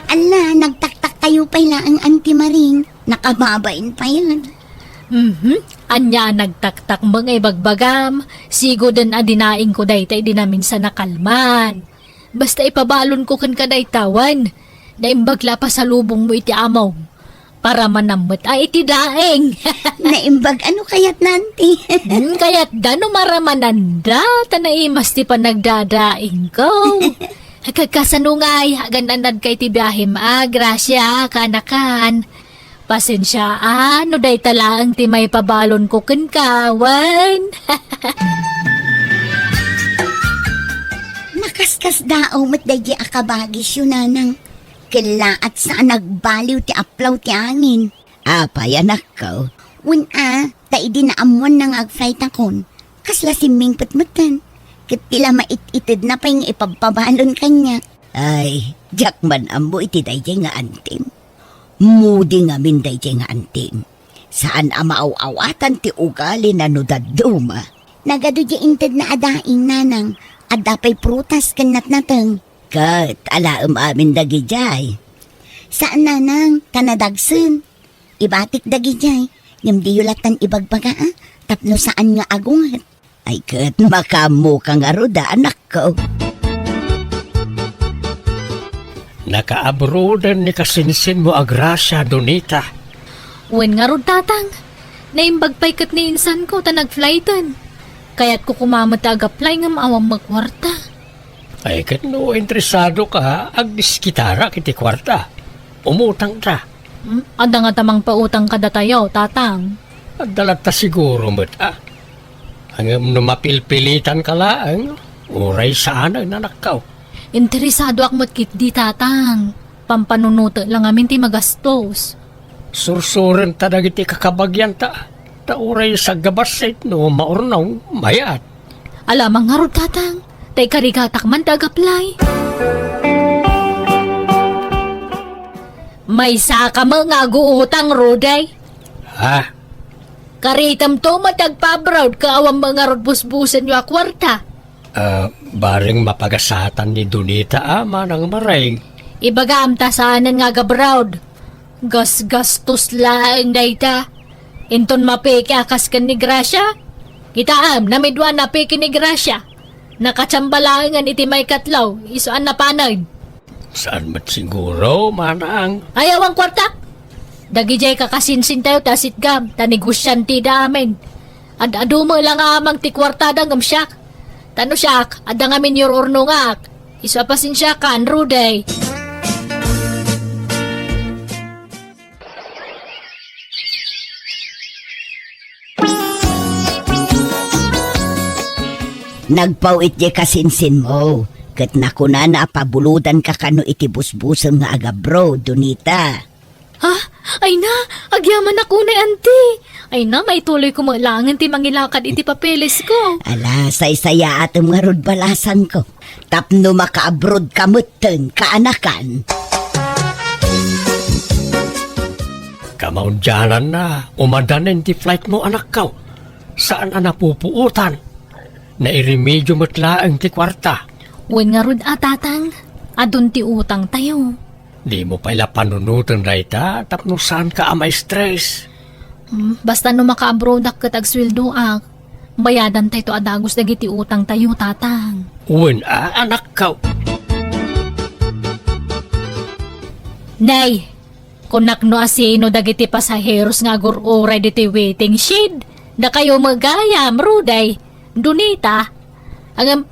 Ala, nagtaktakkayo pay laeng, Auntie Maring. Nakababain payen. Mhm. Ania a nagtaktak met nga ibagbagam? Siguden a dinaengko dayta idi naminsan a kalman. Basta ipabalonko kenka dayta, wen. Naimbag la a pasalubongmo iti amom. Paramanam met a iti daeng. Naimbag a no kayatna, Auntie. Hmm, kayatda no maramananda, ta naimas ti panagdadaengko. Agkasano ngay, agan-anadka iti biahem a, Gracia, kaanakan. Pasensia a, no dayta laeng ti maipabalonko kenka, wen. Nakaskasdaaw met daydiay a kabagisyo, Nanang. Kellaat sa a nagbaliw ti aplaw ti angin. Apay, anakko? Wen a, ta idi naammoanna nga agflightakon, kasla simmingpet metten. Ket ti la mait-itedna pay nga ipabpabalon kaniak. Ay, diak man ammo iti daydiay nga antim. Mudi ngamin daydiay nga antim. Saan a maaw-awatan ti ugalina no dadduma. Nagadu diay intedna a daing, Nanang. Adda pay prutas ken natnateng. Ket alaem amin dagidiay. Saan, nanang, ta nadagsen. Ibatik dagidiay, ngem diyo lattan ibagbaga, a, tapno saan nga agunget. Ay ket, makaammoka ngarud a, anakko. Nakaabroaden ni kasinsinmo a Gracia, Donita. Wen ngarud, tatang. Naimbag pay ket ni insanko ta nagflighten. Kayatko koma met a ag-apply ngem awan met kuarta. Ay, ket no interesadoka, agdiskitarak iti kuarta. Umutangta. Hmm? Adda ngata mangpautang kadatayo, tatang? Adda latta siguro met, a. Ngem no mapilpilitanka laeng, uray saanen, anakko. Interesadoak met ketdi, tatang. Pampanunotek la ngamin ti magastos. Sursurenta dagiti kakabagianta, ta uray saggabassit no maurnong, mayat. Alamang ngarud, tatang, ta ikarigatak man ti ag-apply. Maysaka met nga aguutang, Rudy. Ha? Karitemto met ti agpa-abroad ket awan met ngarud busbusenyo a kuarta. Ah, bareng mapagasatan ni Donita a, manang Maray. Ibagam ta saanen nga ag-abroad. Gasgastos laeng dayta. Inton mapeke a kas ken ni Gracia? Kitaem, namidua napeke ni Gracia. Nakachamba laengen iti maikatlo, isu a napanen. Saan met siguro, manang? Ay, awan kuartak. Dagidiay kakasinsintayo ti asitgam, ta negosiantida amin. Ad-adu met la nga amang ti kuartada ngem siak. Ta no siak, adda ngamin yur-urnongak. Isu a pasensiakan, Rudy. Nagpaw-it diay kasinsinmo, ket nakunana a pabulodanka kano iti busbusem nga ag-abroad, Donita. Ha? Ay na, agyamanak unay, anti. Ay na, maituloyko met laengen ti mangilakad iti papeles ko. Ala, saysayaatem ngarud balasanko. Tapno makaabroad ka metten, kaanakan. Kamaudiananna, umadanen ti flight mo, anakko. Saan a napupuotan. Nairemedio met laeng ti kuarta. Wen ngarud a, tatang, adun ti utangtayo. Dimo pay la panunoten dayta tapno saanka a ma-stress. Hmm, basta no makaabroadak ket agsueldoak, bayadantayto a dagus dagiti utangtayo, tatang. Wen a, anakko. Nay, kunak no asino dagiti pasaheros nga agur-uray ditoy waiting shed. Dakayo met gayam, Rudy, Donita. Ngem,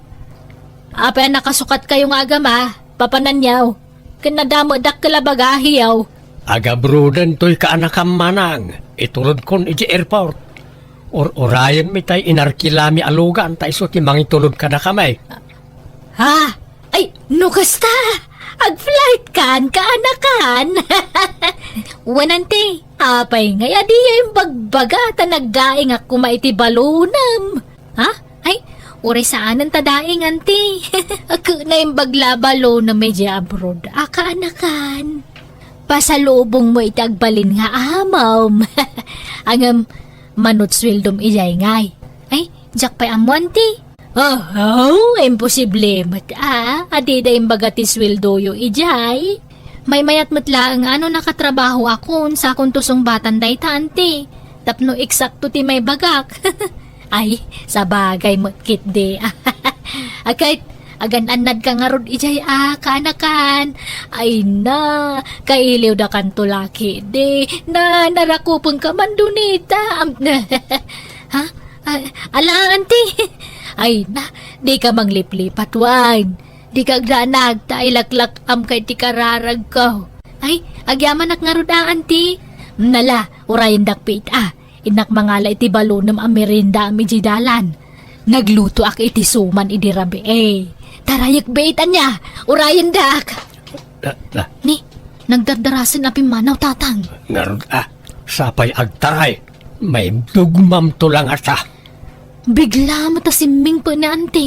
apay a nakasukatkayo nga agama, papananyo? Ken nadamedakka la bagahiyo. Agabroaden toy kaanakam, manang, iturodkon iti airport. Ur-urayenmi tay inarkilami a lugan ta isu ti mangitulod kadakami. Ha? Ay, no kasta, agflight kan, kaanakan. Wen, anti, apay ngay a diyo imbagbaga ta nagdaingak koma iti balonem? Ha? Ay, uray saanen ta daing, anti. Ket naimbag la balonem idiay abroad a kaanakan. Pasalubongmo iti agbalin nga amom. Ngem, manut sueldom idiay ngay. Ay, diak pay ammo, anti. Oh, oh, imposible met a, a dida imbaga ti sueldoyo idiay. Maymayat met laeng a no nakatrabahoakon, sakonto sungbatan dayta, anti. Tapno eksakto ti maibagak. Ay, sabagay met ketdi. Agkay, agan-annadka ngarud idiay a kaanakan. Ay na, kailiwdakanto la ketdi. Na, narakupenka man, Donita. Am-, ha? Ah, ala, anti. Ay na, dika mangliplipat, wen. Dika agdanag, ta ilaklak-amka iti kararagko. Ay, agyamanak ngarud a, anti. Nala, urayendak pay ita. Innak mangala iti balonem a meriendaam idiay dalan. Naglutoak iti suman idi rabii. Tarayek bet, ania, urayendak. Ah, ah. Ni, nagdardarasen a pimmanaw, tatang. Ngarud a, sapay agtaray. Maibdugmamto la ngata. Bigla met a simmingpet ni anti.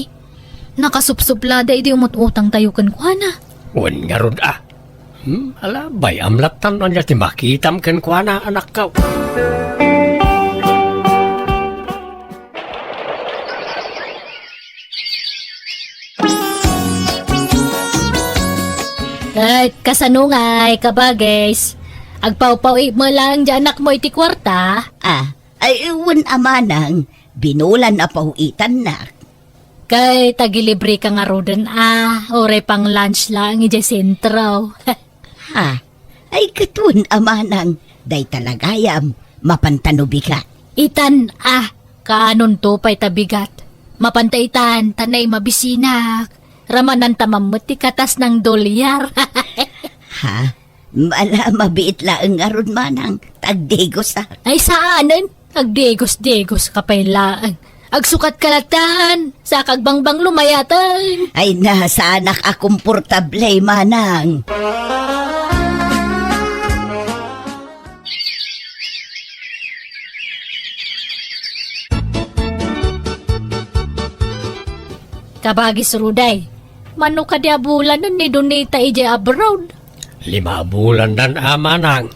Nakasupsupla daydi umut-utangtayo kenkuana. Wen ngarud a. Hmm, ala, bay-am lattan no ania ti makitam kenkuana, anakko. Ay, kasano ngay, kabages? Agpawpaw-it met laeng ti anakmo iti kuarta? Ah, ay, wen a manang, binulan a paw-itannak. Ket agilibreka ngaruden a, uray pang-lunch laeng idiay sentro. Ha? Ay, ket wen a manang, dayta la gayam, mapanta no bigat. Itan a, kaanonto pay ta bigat. Mapanta itan, ta naim a bisinak. Ramananta man met ti katas nang dolyar. Ha? Ala, mabiit laeng ngarud manang, ta agdigosak. Ay, saanen? Agdigos-digoska pay laeng. Agsukatka latta, sa kagbangbang lumayaten. Ay na, saanak a komportable, manang. Kabages Ruday, mano kadi a bulanen ni Donita idiay abroad? Lima a bulandan a manang.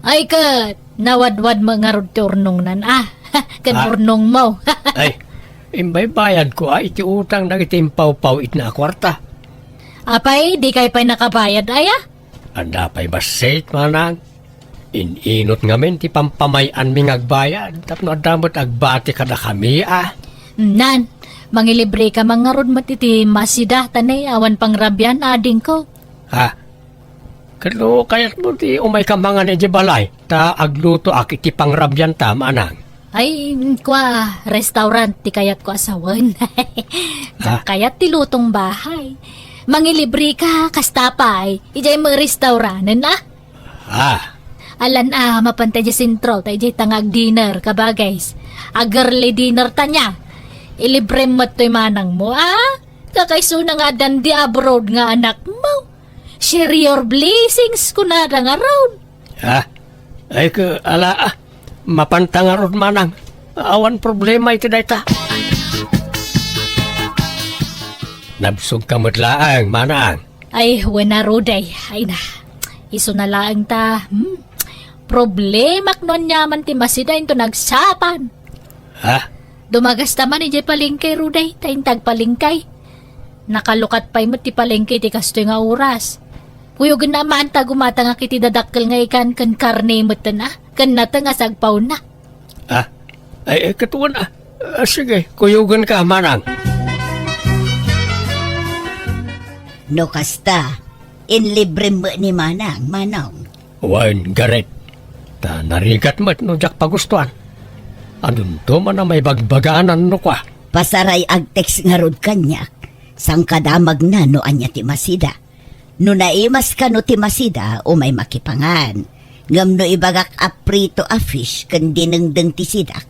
Ay ket, nawadwad met ngarud ti urnongnan a. Ken Ah. urnongmo. Ay, imbaybayadko a iti utang dagiti impawpaw-itna a kuarta. Apay, dikay pay nakabayad aya? Adda pay bassit, manang. In-inut ngamin ti pampamay-anmi nga agbayad tapno adda met agbati kadakami a. Nan, mangilibreka man ngarud met iti Masida, ta nay awan pangrabian, adingko. Ha? Ket no kayatmo ti umayka mangan idiay balay, ta aglutoak iti pangrabianta, manang. Ay, kua, restaurant ti kayatko a sawen. Diak Ah. kayat ti lutong bahay. Mangilibreka, kasta pay, idiay met restauranen a. Ah. Alan a, mapanta idiay sentro, ta idiay ta nga agdinner, kabages. Ag-early dinner ta nia. Ilibrem met toy manangmo, a? Kakaisuna nga addan di abroad nga anakmo. Share your blessings, kunada ngarud. Ah, ay ke, ala, ah, mapanta ngarud manang. Awan problema iti dayta. Nabsogka met laeng, manang. Ay, wen a Ruday. Ay na. Isuna laeng ta, hmm? Problemak no aniaman ti Masida inton agsapan. Ha? Dumagasta man idiay palengke, Ruday, ta inton agpalengke. Nakalukat pay met ti palengke iti kastoy nga oras. Kuyogenna man ta gumatangak iti dadakkel nga ikan ken karne metten a, ken nateng a sagpawna. Ah, ay, ay, ket wen a. Ah, sige, kuyogenka, manang. No kasta, inlibrem met ni manang, manong. Wen, Gareth. Ta narigat met no diak pagustuan. Adunto man a maibagbaganan no kua. Pasaray agtext ngarud kaniak. Sangkadamagna no ania ti Masida. No naimas kano ti Masida, umay makipangan. Ngem no ibagak a prito a fish ken dinengdeng ti sidak,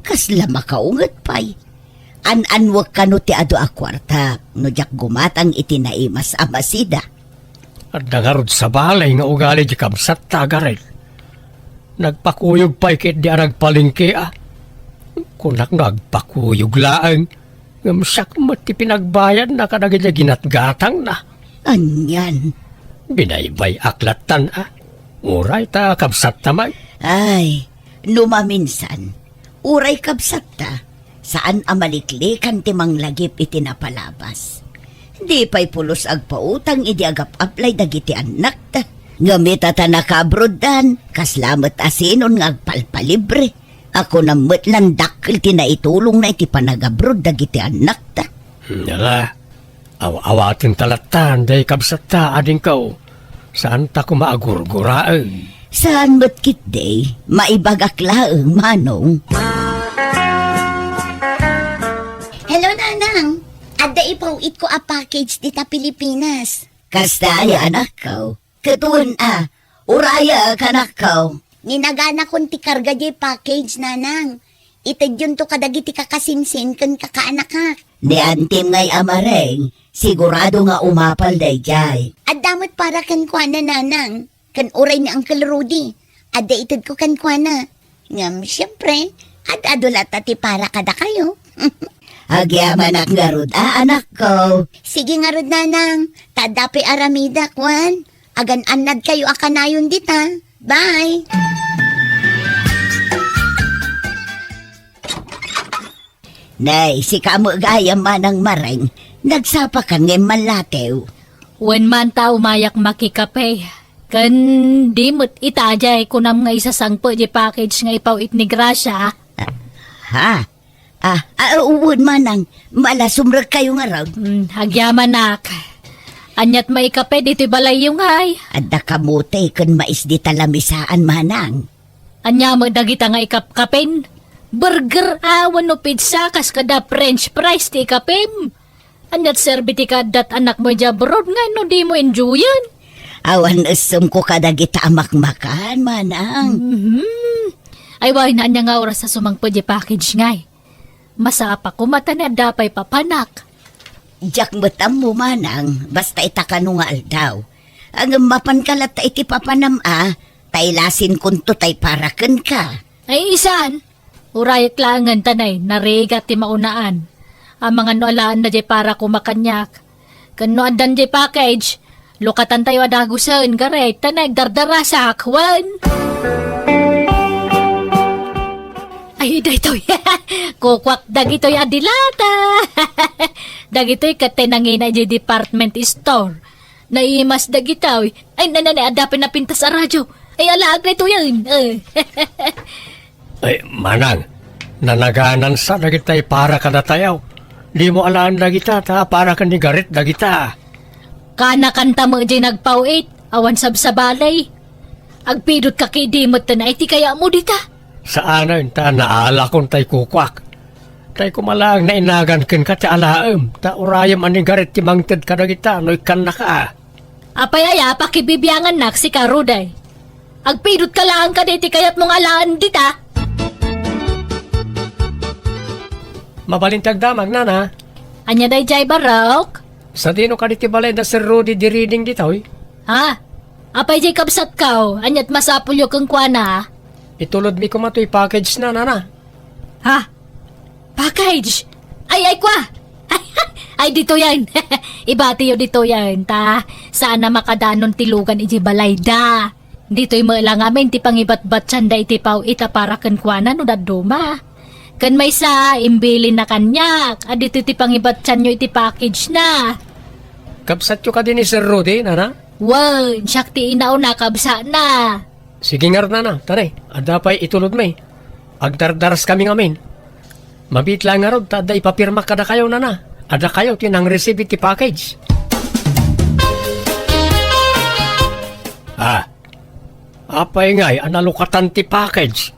kasla makaunget pay. An-annuek kano ti adu a kuartak no diak gumatang iti naimas a Masida. Adda ngarud sabali nga ugali ti kabsatta, Gareth. Nagpakuyog pay ketdi a nagpalengke a. Kunak no agpakuyog laeng, ngem siak met ti pinagbayadna kadagiti ginatgatangna. Anian? Binaybay-ak lattan a. Uray ta kabsatta met. Ay, no maminsan, uray kabsatta, saan a maliklikan ti manglagip iti napalabas. Di pay pulos agpautang idi agap-aplay dagiti annakta. Ngem ita ta nakaabroddan, kasla met a sinon nga agpalpalibre. Kunam met la dakkel ti naitulongna iti panagabrod dagiti annakta. Hmm, ala, aw-awaten ta lattan, day kabsatta, adingko. Saan ta koma a gurguraen. Saan met ketdi, maibagak laeng, manong. Hello, Nanang. Adda ipaw-itko a package dita Pilipinas. Kasta aya, anakko? Ket wen a, uraya, anakko. Ninaganakon ti karga diay package, Nanang. Itedyonto kadagiti kakasinsin ken kakaanakak. Ni antim ngay a mareng, sigurado nga umapal daydiay. Adda met para kenkuana, Nanang, ken uray ni Uncle Rudy. Adda itedko kenkuana. Ngem, siempre, ad-adu latta ti para kadakayo. Agyamanak ngarud a, anakko. Sige ngarud, Nanang. Ta adda pay aramidak, wen. Agan-annadkayo a kanayon dita. Bye! Nay, sika met gayam, manang mareng. Nagsapaka ngem mallatew. Wen man ta umayak makikape. Ken di met ita jay kunam nga isasangpet jay package nga ipaw-it ni Gracia. Ha? Ah, ah, wen manang, malasumrek kayo nga raw. Hmm, agyamanak. Aniat maikape ditoy balayyo ngay? Adda kamote ken mais dita lamisaan, manang. Ania met dagita nga ikapkapen? Burger a wenno pizza kas kada French fries ti ikapem? Aniat serbi ti kaaddat anakmo idiay abroad nga no dimo enjoyen? Awan essem ko kadagita a makmakan, manang. Mhm. Ay, wen, ania nga oras a sumangpet diay package ngay? Masapa koma ta ni adda pay papanak. Diak met ammo, manang, basta ita kano nga aldaw. Ngem mapanka latta iti papanam a, ta ilasinkonto tay para kenka. Ay, isan? Urayek laengen ta nay, narigat ti maunaan. Amangan no alaenna jay para koma kaniak. Ken no addan jay package, lukatantayo a dagusen, garet, ta nagdardarasak, wen. Ay, daytoy. Kukuak dagitoy a dilata. Dagitoy ket tay nangina idiay department store. Naimas dagitoy. Ay, nanay, adda pay napintas a radio. Ay, alaak daytoyen. Eh. Ay, manang, nanaganan sa dagitay para kadatayo. Dimo alaen dagita, ta para ken ni Garet dagita. Kana kanta met jay nagpaw-it, awan sabsabali. Agpidot ka ki di met ta naay ti kayatmo dita. Saanen ta naalakon tay kukuak. Tay kumalaeng nainagan kenka ti alaem, ta urayem a ni Garet ti mangted kadagita no ikkannaka. Apay aya pakibibiangannak sika, Ruday? Agpidot ka laeng kadi ti kayatmo nga alaen dita? Mabalin ti agdamag, nana. Ania daydiay, Barok? Sadino kadi ti balay da Sir Rudy di Reading ditoy? Ha? Apay jay kabsatko? Aniat masapulyo kenkuana? Itulodmi koma toy package na, nana. Ha? Package? Ay, ay, kwa! Ay, ditoyen. Ibatiyo ditoyen, ta saan a makadanon ti lugan iti balayda. Ditoy met la ngamin ti pangibatbatianda iti paw-it a para kenkuana no dadduma. Ken maysa, imbilinna kaniak a ditoy ti pangibattianyo iti package na. Kabsatyo kadi ni Sir Rudy, nana? Wen, siak ti inauna, kabsatna. Sige ngarud, nana, tara, adda pay itulodmi. Agdardaraskami ngamin. Mabiit laeng ngarud ta adda ipapirmak kadakayo, nana. Adda kayo ti nang-receive iti package. Ah, apay ngay a nalukatan ti package?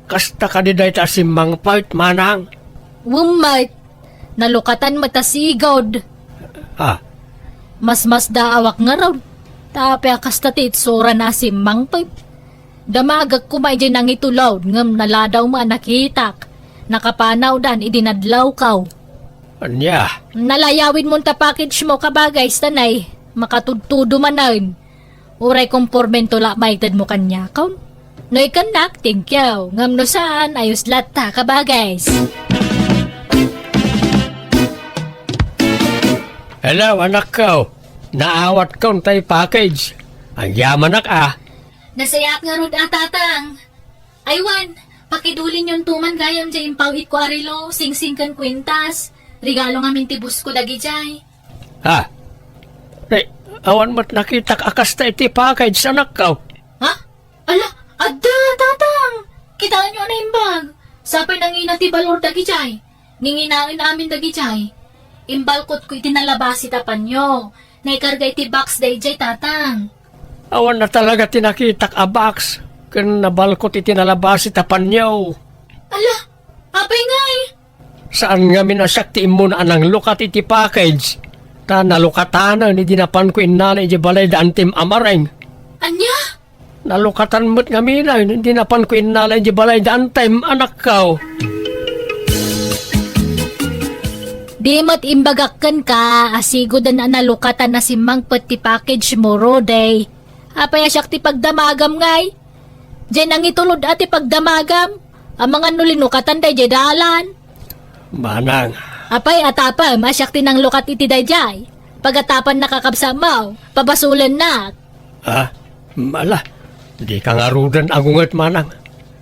Kasta kadi dayta a simmangpet, manang? Wen met, nalukatan met a sigud. Ah. Masmasdaawak ngarud. Ta apay a kasta ti itsurana a simmangpet? Damagek koma idiay nangitulod ngem naladaw met a nakitak. Nakapanawdan idi nadlawko. Ania? Nalayawidmon ta package mo, kabagay, sanay makatudtudo manen. Uray kompormento la maitedmo kaniakon. No ikannak, thank you. Ngem no saan, ayos latta, kabagay. Hello, anakko. Naawatkon tay package. Agyamanak a. Nasayaat ngarud a, Tatang. Ay wen, pakidulinyon to man gayam diay impaw-itko a relo, singsing ken kuentas. Regalo ngamin ti boss ko dagidiay. Ha? Eh, awan met nakitak a kasta iti package, anakko. Ha? Ala, adda, Tatang! Kitaenyo a naimbag. Sapay nangina ti balor dagidiay. Nginginaen amin dagidiay. Imbalkotko iti nalabasi ta panyo. Naikarga iti box daydiay, Tatang. Awan na talaga ti nakitak a box ken nabalkot iti nalabasi ta panyo. Ala, apay ngay? Saan ngamin a siak ti immuna a nanglukat iti package, ta nalukatanen idi napanko innala idiay balay da Antem a Mareng. Ania? Nalukatan met ngamin a, idi napanko innala idiay balay da Antem, anakko. Di met imbagak kenka a siguden a nalukatan a simmangpet ti package mo, Rudy. Apay a siak ti pagdamagam ngay? Diay nangitulod a ti pagdamagam. Amangan no linukatan daydiay dalan. Manang. Apay, atapem a siak ti nanglukat iti daydiay. Pagatapan nakakabsat mo, pabasolennak. Ah, mala, dika ngaruden agunget, manang.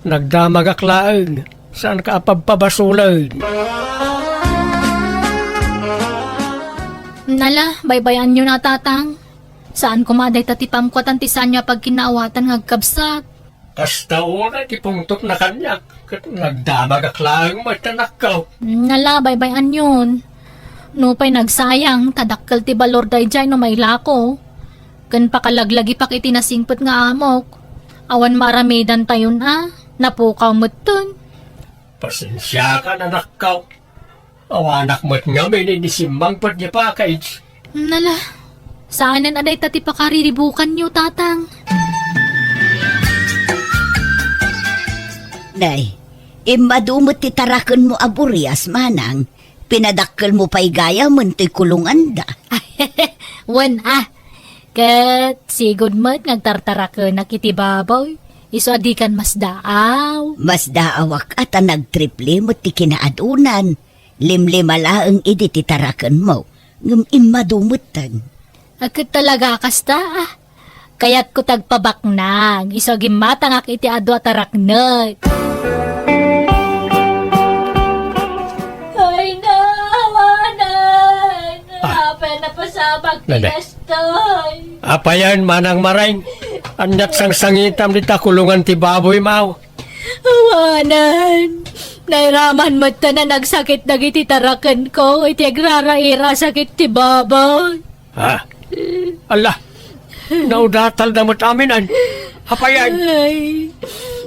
Nagdamagak laeng, saanka a pabpabasolen. Nala, baybay-anyo na, Tatang. Saan koma dayta ti pamkuatan ti saanyo a pagkinaawatan nga agkabsat. Kasta unay ti pungtotna kaniak, ket nagdamagak laeng met, anakko. Nala, baybay-anyon. Nupay nagsayang, ta dakkel ti balor daydiay no mailako. Ken pakalaglagipak iti nasingpet nga amok. Awan maaramidantayon a, napukaw metten. Pasensiakan, anakko. Awanak met ngamin idi simmangpet diay package. Nala, saanen a dayta ti pakariribukanyo, Tatang. Nay, immadu met ti tarakenmo a burias, manang. Pinadakkelmo pay gayamen toy kulonganda. Wen a, ket sigud met nga agtartarakenak iti baboy, isu a dikan masdaaw. Masdaawak a ta nagtriple met ti kinaadunan. Limlima laeng idi ti tarakenmo, ngem immadu metten. Ket talaga kasta, a. Kayatko ti agpabaknang, isu a gimmatangak iti adu a taraknek. Ay, na, awanan! Ah. Apay a napasamak ti Nene. Kastoy? Apayen, Manang Marain? Aniat sangsangitam dita kulongan ti baboy, maw? Awanan. Nairaman met ta a nagsakit dagiti tarakenko iti agraraira a sakit ti baboy. Ha? Ala, naudatalda met amin, an? Apayen? Ay,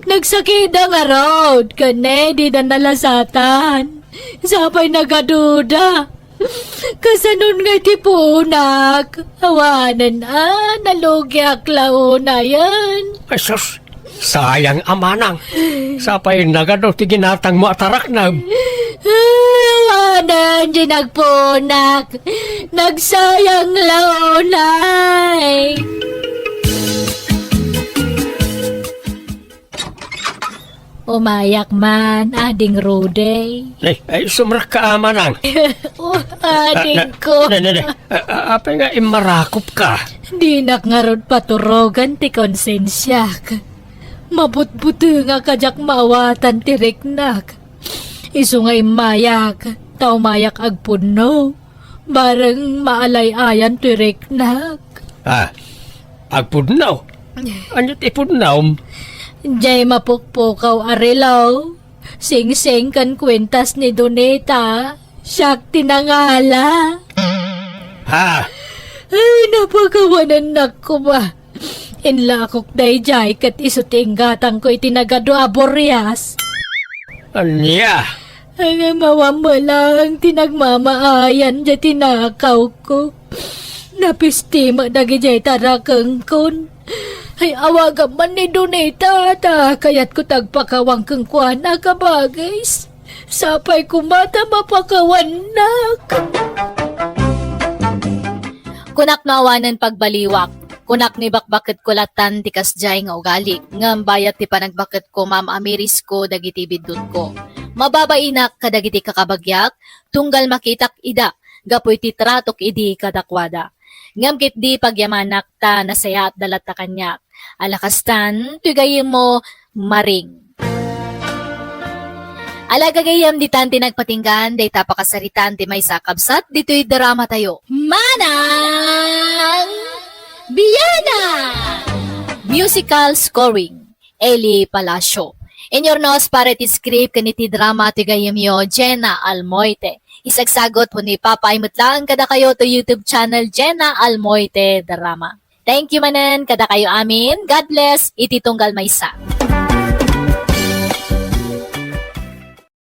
nagsakitda ngarud, ken ne, dida nalasatan. Sapay nagaduda. Kasanon nga iti puonak? Awanen a, nalugiak la unayen. Ay, sus, sayang a manang. Sapay nagadu ti ginatangmo a taraknem. Awanen ti nagpuonak. Nagsayang la unay. Umayak man, Ading Rudy. Ay, ay, sumrekka a manang. Oh, adingko. Ah, na, na, na, na. Ah, ah, apay nga immarakopka? Dinak ngarud paturogan ti konsensiak. Mabutbutengak a diak maawatan ti riknak. Isu nga immayak, ta umayak agpudno. Bareng maalay-ayan ti riknak. Ah, agpudno? Ania ti ipudnom? Diay mapukpukaw a relo. Singsing ken kuentas ni Donita. Siak ti nangala. Ha? Ay, napakawanennak koma. Inlakok daydiay ket isu ti inggatangko iti nagadu a burias. Ania? Ay, awan met laeng ti nagmamaayan diay tinakawko. Napisti met dagidiay tarakengkon. Ay, awagam man ni Donita, ta kayatko ti agpakawang kenkuana, kabagis. Sapay koma ta mapakawannak. Kunak no awanen pagbaliwak. Kunak no ibakbaketko latan ti kasdiay nga ugalik, ngem bayat ti panagbaketko, maam-amirisko dagiti biddutko. Mababainak kadagiti kakabagiak, tunggal makitak ida, gapu iti tratok idi kadakuada. Ngem ketdi pagyamanak ta nasayaatda latta kaniak. Ala kastan, ti gayyemmo, Maring. Ala gagayyem, ditan ti nagpatinggan, dayta pakasaritaan ti maysa a kabsat, ditoy dramatayo. Manang Biana! Musical scoring, Eli Palacio. Inyurnos para iti script ken iti drama ti gayyemyo, Jenna Almoite. Isagsagot wenno ipapaay met laeng kadakayo to YouTube channel, Jenna Almoite Drama. Thank you manen kadakayo amin. God bless iti tunggal maysa.